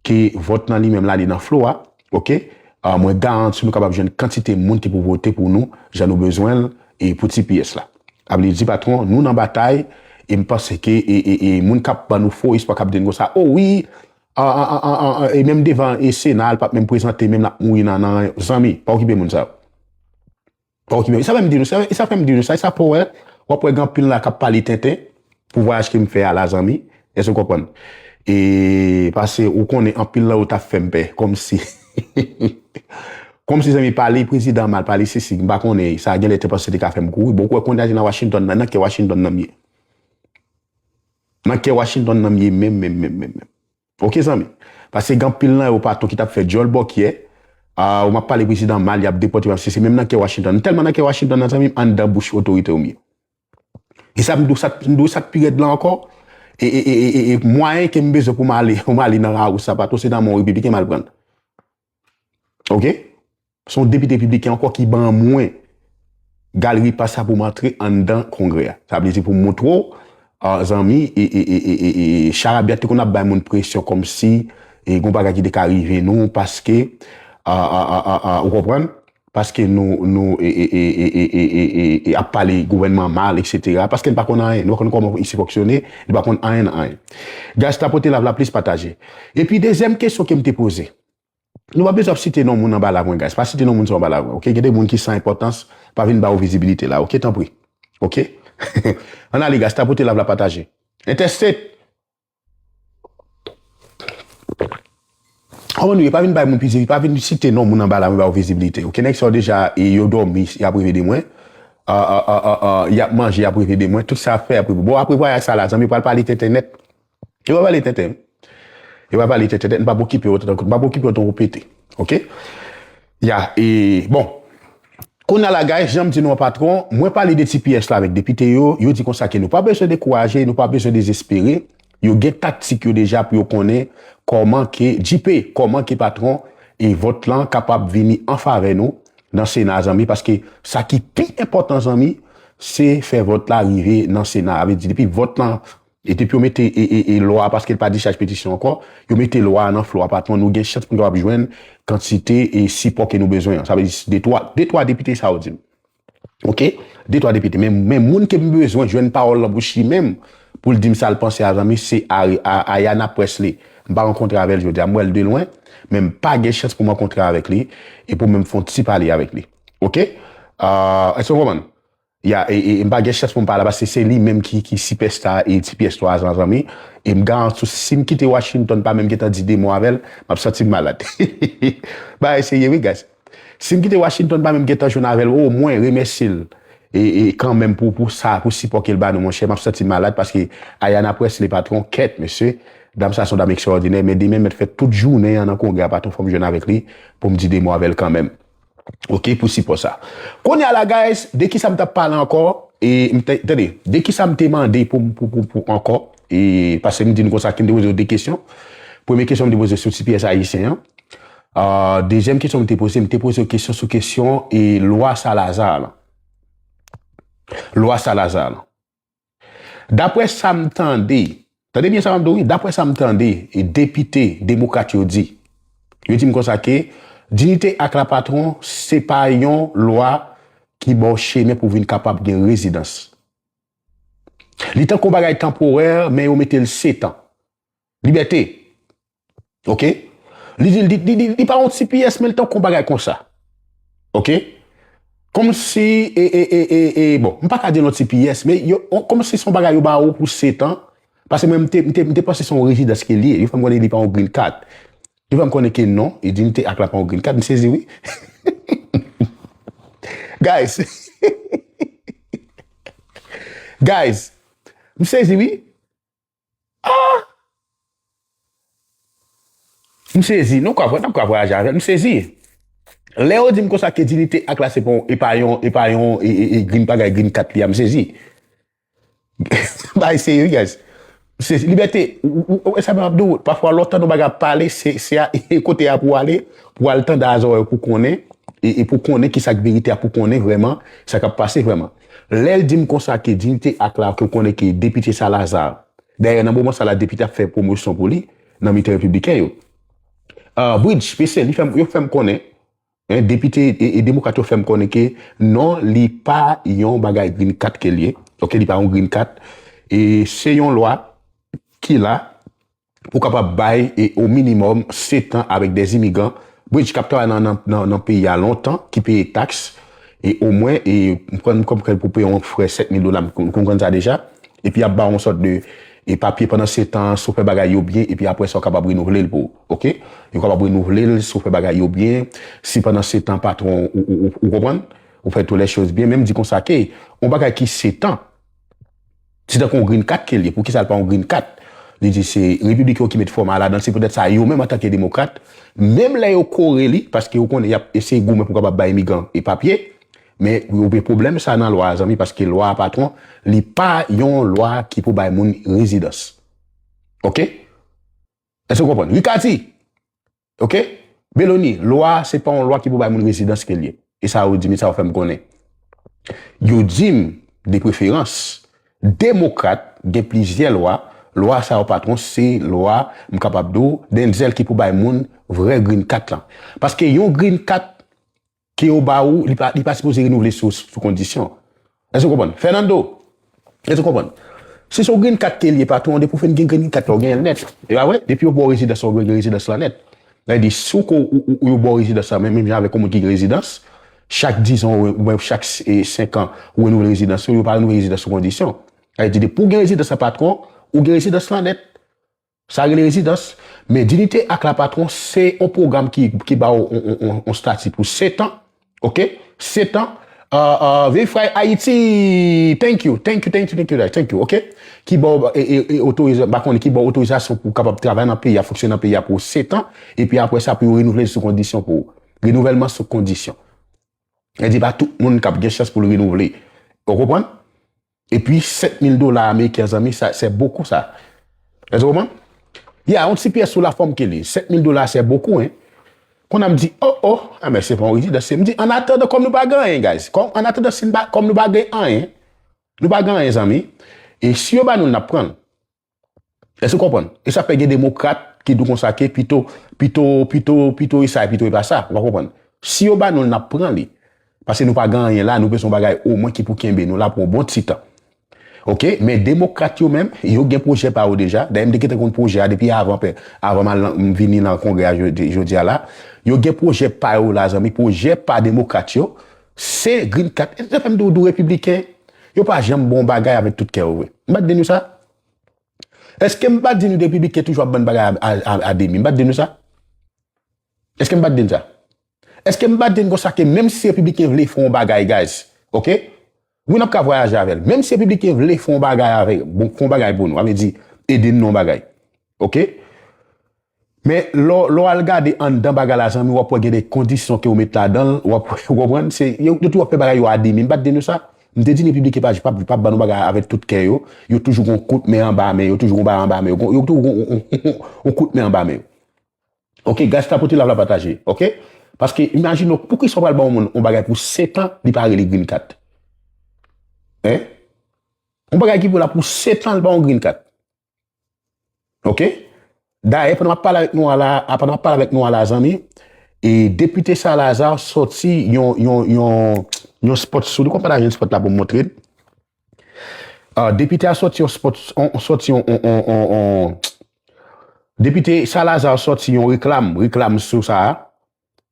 ke vòt lan li menm l ale nan flo a, oke, ah, mwen garanti nou kapab jwenn kantite moun ki pou vote pou nou, jan nou bezwen l, e pou T P S la. Sa vle di, patwon, nou nan batay, e m panse ke e, e, e, moun k ap ban nou fo espwa k ap di n konsa, o wi, ah, ah, ah, ah, ah, e menm devan e Sena, l p ap menm prezante, menm l ap mouri nan, nan, zanmi, pa okipe moun sa yo. Pa okipe. E sa fè m di nou sa, e sa fè m di nou sa, e sa pou wè, w ap wè gen anpil la k ap pale tenten pou vwayaj ke m fè a la, zanmi. Èske w konprann? E, paske ou konnen anpil nan yo t ap fè m pè, kòmsi, kòmsi, zanmi, pale prezidan mal, pale sesi, m pa konnen, sa genlè te panse te ka fè m kouri. Bon, ou kwè kounye a nan Washington, nan, nan kè Washington nan m ye. Nan kè Washington nan m ye menm, menm, menm, menm, menm. Oke, zanmi? Paske gen anpil nan yo, patwon, ki t ap fè djòl bòkyè, ah, ou m ap pale prezidan mal, y ap depòte, y ap sesi, menm nan kè Washington. M tèlman nan kè Washington nan, zanmi m, anndan bouch otorite yo m ye. E sa m di w, sa, m di w sa k pi rèd la ankò, e, e, e, e, e, e mwayen ke m bezwen pou m ale, pou m ale nan House sa, patwon, se nan men yon repibliken m al pran l. Oke? Se yon depite repibliken ankò ki ban mwen galeri pas sa pou m antre anndan Kongrè a. Sa vle di pou m montre w, ah, zanmi, e, e, e, e, e, e, charabya te konn ap bay moun presyon kòmsi, e, gon bagay ki te ka rive nou, paske, ah, ah, ah, ah, ah, ou konprann? Paske nou, nou, e, e, e, e, e, e, e, e, ap pale gouvènman mal, etsetera. Paske n pa konn anyen, nou pa konn kòman isi fonksyone, nou pa konn anyen nan anyen. Guys, tapote live la, plis pataje. Epi, dezyèm kesyon ke m te poze. Nou pa bezwen ap site non moun anba la mwen, guys. Pa site non moun sa anba la mwen, oke? Gen de moun ki san enpòtans, pa vin ba yo vizibilite la, oke? Tanpri. Oke? Ann ale, guys, tapote live la, pataje. Entèstet! Kòman nou ye? Pa vin bay moun vizibilite, pa vin site non moun anba la mwen ba yo vizibilite, oke? Nèg sa yo deja, e, yo dòmi, y ap reve de mwen. Ah, ah, ah, ah, ah, y ap manje, y ap reve de mwen. Tout sa y ap fè, y ap reve. Bon, apre vwayaj sa la, zanmi, pral pale tenten nèt. Yo pa pale tenten. Yo pa pale tenten, m p ap okipe yo tankou, m p ap okipe yo tankou pete. Oke? Ya, e, bon. Kounye a la, guys, jan m di nou an, patwon, mwen pale de T P S la avèk depite yo, yo di konsa ke nou pa bezwen dekouraje, nou pa bezwen dezespere. Yo gen taktik yo deja pou yo konnen kòman ke, J P, kòman ke patwon, e vòt lan kapab vini an favè nou nan Sena, zanmi, paske sa ki pi enpòtan, zanmi, se fè vòt la rive nan Sena. Sa vle di, depi vòt lan E depi yo mete e, e, e lwa a, paske l pa dichaj petisyon ankò, yo mete lwa a nan flo a, patwon, nou gen chans pou nou kapab jwenn kantite e sipò ke nou bezwen an. Sa vle di de twa, de twa depite sa yo di m. Oke? De twa depite. Men, men moun ke m bezwen jwenn pawòl nan bouch li menm pou l di m sa l panse a, zanmi, se Ari-, A-, Ayanna Pressley. M pa rankontre avè l jodi a. M wè l de lwen, men m pa gen chans pou m rankontre avèk li e pou m menm fè yon ti pale avèk li. Oke? Ah, èske w konprann? Ya, e, e, e m pa gen chans pou m pale la, paske se li menm ki, ki sipèsta e T P S twa a, zanmi. E m garanti w, si m kite Washington, pa menm gentan di de mo avè l, m ap santi m malad. Bagay serye, wi, guys. Si m kite Washington, pa menm gentan jwenn avè l, omwen remèsye l. E, e kanmenm pou, pou sa, pou sipò ke l ba nou, monchè, m ap santi m malad, paske Ayanna Pressley, patwon, kèt, mesye. Dam sa se yon dam ekstraòdinè, men demen mèt fè tout jounen an nan Kongrè a, patwon, fò m jwenn avèk li, pou m di de mo avè l kanmenm. Oke, pou sipò sa. Kounye a la, guys, de kisa m t ap pale ankò? E, m te, tande, de kisa m te mande pou, pou, pou, pou ankò? E, paske m di nou konsa ke m te poze yo de kesyon. Premye kesyon m te poze sou T P S ayisyen an. Ah, dezyèm kesyon m te poze, m te poze yo kesyon sou kesyon e lwa Salazar lan. Lwa Salazar lan. Daprè sa m tande, tande byen sa m ap di w, wi, daprè sa m tande, e depite demokrat yo di, yo di m konsa ke Dignité Act la, patwon, se pa yon lwa ki ba w chemen pou w vin kapab gen rezidans. Li tankou yon bagay tanporè, men yo mete l sèt an. Libète. Oke? Li di, li, li, li, li pa yon T P S, men li tankou yon bagay konsa. Oke? Kòmsi, e, e, e, e, e, bon, m pa ka di l yon T P S, men yo, on, kòmsi se yon bagay yo ba ou pou sèt an, paske mwen, m te, m te, m te panse se yon rezidans ke li ye. Yo fè m konnen li pa yon green card. Yo fè m konnen ke non, e Dignité Act la pa yon green card, m sezi, wi. Guys. Guys, m sezi, wi. Ah! M sezi. Nou ka, n ap ka vwayaje avè l. M sezi. Lè yo di m konsa ke Dignité Act la se pa yon, e pa yon, e pa yon, e, e, e green, bagay green card li a, m sezi. Bagay serye, wi, guys. M sezi. Libète, ou, ou, ou, sa m ap di w, pafwa lòtan nou bagay ap pale, se, se a, e kote a pou ale, pou al tande a zòrèy pou konnen, e, e pou konnen kisa k verite a, pou konnen vrèman sa k ap pase vrèman. Lè l di m konsa ke Dignité Act la, ke w konnen ke depite Salazar, dayè nan moman sa la, depite ap fè pwomosyon pou li, nan mitan repibliken yo. Uh, Bridge, P C, li fè m, yo fè m konnen, en, depite e, e demokrat yo fè m konnen ke non, li pa yon bagay green card ke l ye. Ok, li pa yon green card. E se yon lwa ki la pou kapab bay e o minimòm sèt an avèk de imigran Bridge k ap travay nan, nan, nan, nan peyi a lontan, ki peye taks, e omwen, e m konn, m konn pou peye yon frè sèt mil dola, m konn, konn sa deja. Epi y ap ba w yon sòt de e papye pandan sèt an, si w fè bagay yo byen, epi apre sa, w kapab renouvle l pou ou. Ok? Yo kapab renouvle l, si w fè bagay yo byen, si pandan sèt an, patwon, ou, ou, ou, ou konprann? Ou fè tout les choses bien, men m di konsa ke, yon bagay ki sèt an, se tankou yon green card ke l ye. Poukisa l pa yon green card? Li di se repibliken yo ki met fòma a ladan l, se poutèt sa yo menm antanke demokrat, menm lè yo kore li, paske yo konnen y ap eseye goumen pou kapab bay imigran e papye, men yo gen pwoblèm sa nan lwa a, zanmi, paske lwa a, patwon, li pa yon lwa ki pou bay moun rezidans. Ok? Èske w konprann? Ricati, ok? Beloni, lwa a se pa yon lwa ki pou bay moun rezidans ke l ye. E sa yo di m, e sa yo fè m konnen. Yo di m, de preferans, demokrat gen plizyè lwa, lwa sa yo, patwon, se lwa, m kapab di w, Denzel, ki pou bay moun vrè green card lan. Paske yon green card ke yo ba ou, li pa, li pa sipoze renouvle sou, sou kondisyon. Èske w konprann? Fernando, èske w konprann? Si se yon green card ke l ye, patwon, depi w fin gen green card la, w genyen l nèt. E pa vre? Depi yo ba w rezidans la, w gen rezidans lan nèt. Sa vle di, si w ko, ou, ou, ou yo ba w rezidans la, menm, menm jan avèk yon moun ki gen rezidans, chak diz an, oubyen chak e, senk an, ou renouvle rezidans ou, yo pa renouvle rezidans sou kondisyon. Sa vle di, depi w gen rezidans la, patwon, ou gen rezidans lan nèt. Sa rele rezidans. Men Dignité Act la, patwon, se yon pwogram ki, ki ba w yon, yon, yon, yon estati pou sèt an. Ok? Sèt an. Uh, uh, Verify Haiti, thank you, thank you, thank you, thank you, thank you, ok? Ki ba w, e, e, e, otoriza-, m pa konnen, ki ba w otorizasyon pou w kapab travay nan peyi a, fonksyone nan peyi a pou sèt an, epi apre sa, pou yo renouvle l sou kondisyon pou ou. Renouvèlman sou kondisyon. Sa vle di pa tout moun k ap gen chans pou l renouvle. Ou konprann? Epi sèt mil dola ameriken, zanmi, sa, c'est beaucoup ça. Èske w konprann? Ya, yon ti pyès sou lafòm ke li. Sèt mil dola, c'est beaucoup, hein. Kounye a m di, oh, oh, ah, men se pa yon rezidans. M di, an atandan, kòm nou pa gen anyen, guys. Kòm, an atandan, si n pa, kòm nou pa gen anyen, nou pa gen anyen, zanmi. E si yo ba nou l, n ap pran l. Èske w konprann? E sa fè gen demokrat ki di w konsa ke pito, pito, pito, pito e sa, pito e pa sa. Ou pa konprann? Si yo ba nou l, n ap pran li. Paske nou pa gen anyen la, nou bezwen yon bagay omwen ki pou kenbe nou la pou yon bon ti tan. Ok? Men demokrat yo menm, yo gen pwojè pa yo deja. Dayè, m te gentan konn pwojè a depi avan, pè, avan m al nan, m vini nan kongrè a jodi, jodi a la. Yo gen pwojè pa yo la, zanmi. Pwojè pa demokrat yo, se green card. E sa fè m di w, di w repibliken, yo pa janm bon bagay avèk tout kè yo vre. M pa t di nou sa? Èske m pa t di nou repibliken toujou ap bann bagay a, a, a, a demi? M pa t di nou sa? Èske m pa t di n sa? Èske m pa t di n konsa ke menm si repibliken vle fè yon bagay, guys, ok? Wi, n ap ka vwayaje avè l. Menm si repibliken vle fè yon bagay avè, bon, fè yon bagay pou nou, sa vle di, ede n nan yon bagay. Ok? Men, lè w, lè w al gade anndan bagay la, zanmi, w ap wè gen de kondisyon ke yo met ladan l, w ap, ou konprann? Se, yo, yo toujou ap fè bagay yo a demi. M pa t di nou sa? M te di repibliken pa, pa, pa ban nou bagay avèk tout kè yo. Yo toujou gon kout men anba men yo, toujou gon bagay anba men yo, gon, yo toujou gon, gon, gon, gon kout men anba men yo. Ok, guys, tapote love la, pataje, ok? Paske, imajine w, poukisa w pral ba yon moun yon bagay pou sèt an, li pa rele green card? Hein? Yon bagay ki pou la pou sèt an, li pa yon green card. Ok? Dayè, pandan m ap pale avèk nou a la, a, pandan m ap pale avèk nou a la, zanmi, e depite Salazar sòti yon, yon, yon, yon spot sou li. Konpè la, yon spot la pou m montre l. Ah, depite a sòti yon spot, on, sòti yon, on, on, on, on, depite Salazar sòti yon reklam, reklam sou sa a.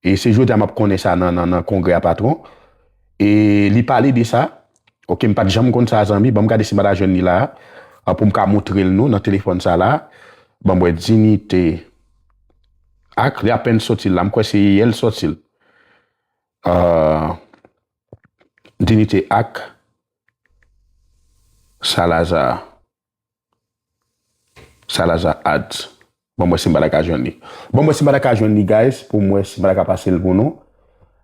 E se jodi a m ap konnen sa nan, nan, nan kongrè a, patwon. E li pale de sa. Ok, m pa t janm konn sa, zanmi. Ban m gade si m pa ta jwenn li la a, pou m ka montre l nou nan telefòn sa la. Ban m wè, Dignité Act, li apèn sòti la. M kwè se yè l sòti l. Ah, Dignité Act, Salazar. Salazar Ads. Ban m wè si m pa ta ka jwenn li. Ban m wè si m pa ta ka jwenn li, guys, pou m wè si m pa ta ka pase l pou nou.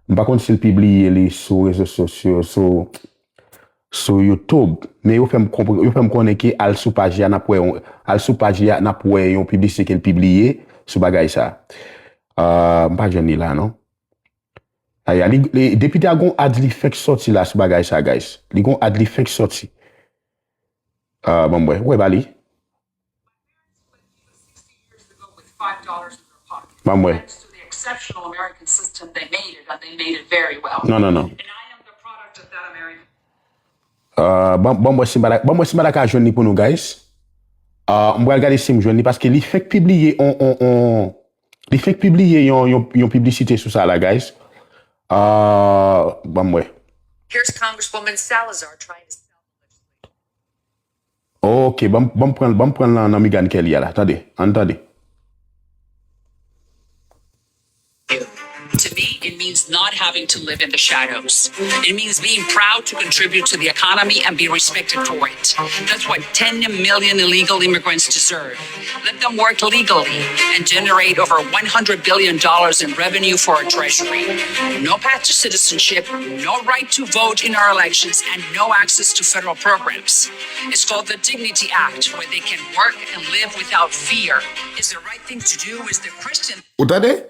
M pa konn si l pibliye li sou rezo sosyo, sou, sou YouTube. Men yo fè m konpr-, yo fè m konnen ke al sou paj la, n ap wè yon, al sou paj la, n ap wè yon piblisite ke l pibliye sou bagay sa. Ah, m pa jwenn li la, non. Aya, li, li, depi ta gon ad li fèk sòti la sou bagay sa, guys. Li gon ad li fèk sòti. Uh, ban m wè, wè ba li. Ban m wè. Non, non, non. Uh, ban, ban m wè si m pa ta, ban m wè si m pa ta ka jwenn li pou nou, guys. Uh, m pral gade si m jwenn li paske li fèk pibliye on, on, on, li fèk pibliye yon, yon, yon piblisite sou sa la, guys. Uh, ban m wè. Here's Congresswoman Salazar trying to sell. Ok, ban m, ban m pran, ban m pran nan, nan Meghan Kelly a la. Tande, ann tande. To me, it means not having to live in the shadows. It means being proud to contribute to the economy and be respected for it. That's what ten million illegal immigrants deserve. Let them work legally and generate over one hundred billion dollars in revenue for our treasury. No path to citizenship, no right to vote in our elections, and no access to federal programs. It's called the Dignity Act, where they can work and live without fear. Is the right thing to do, is the Christian Ou tande?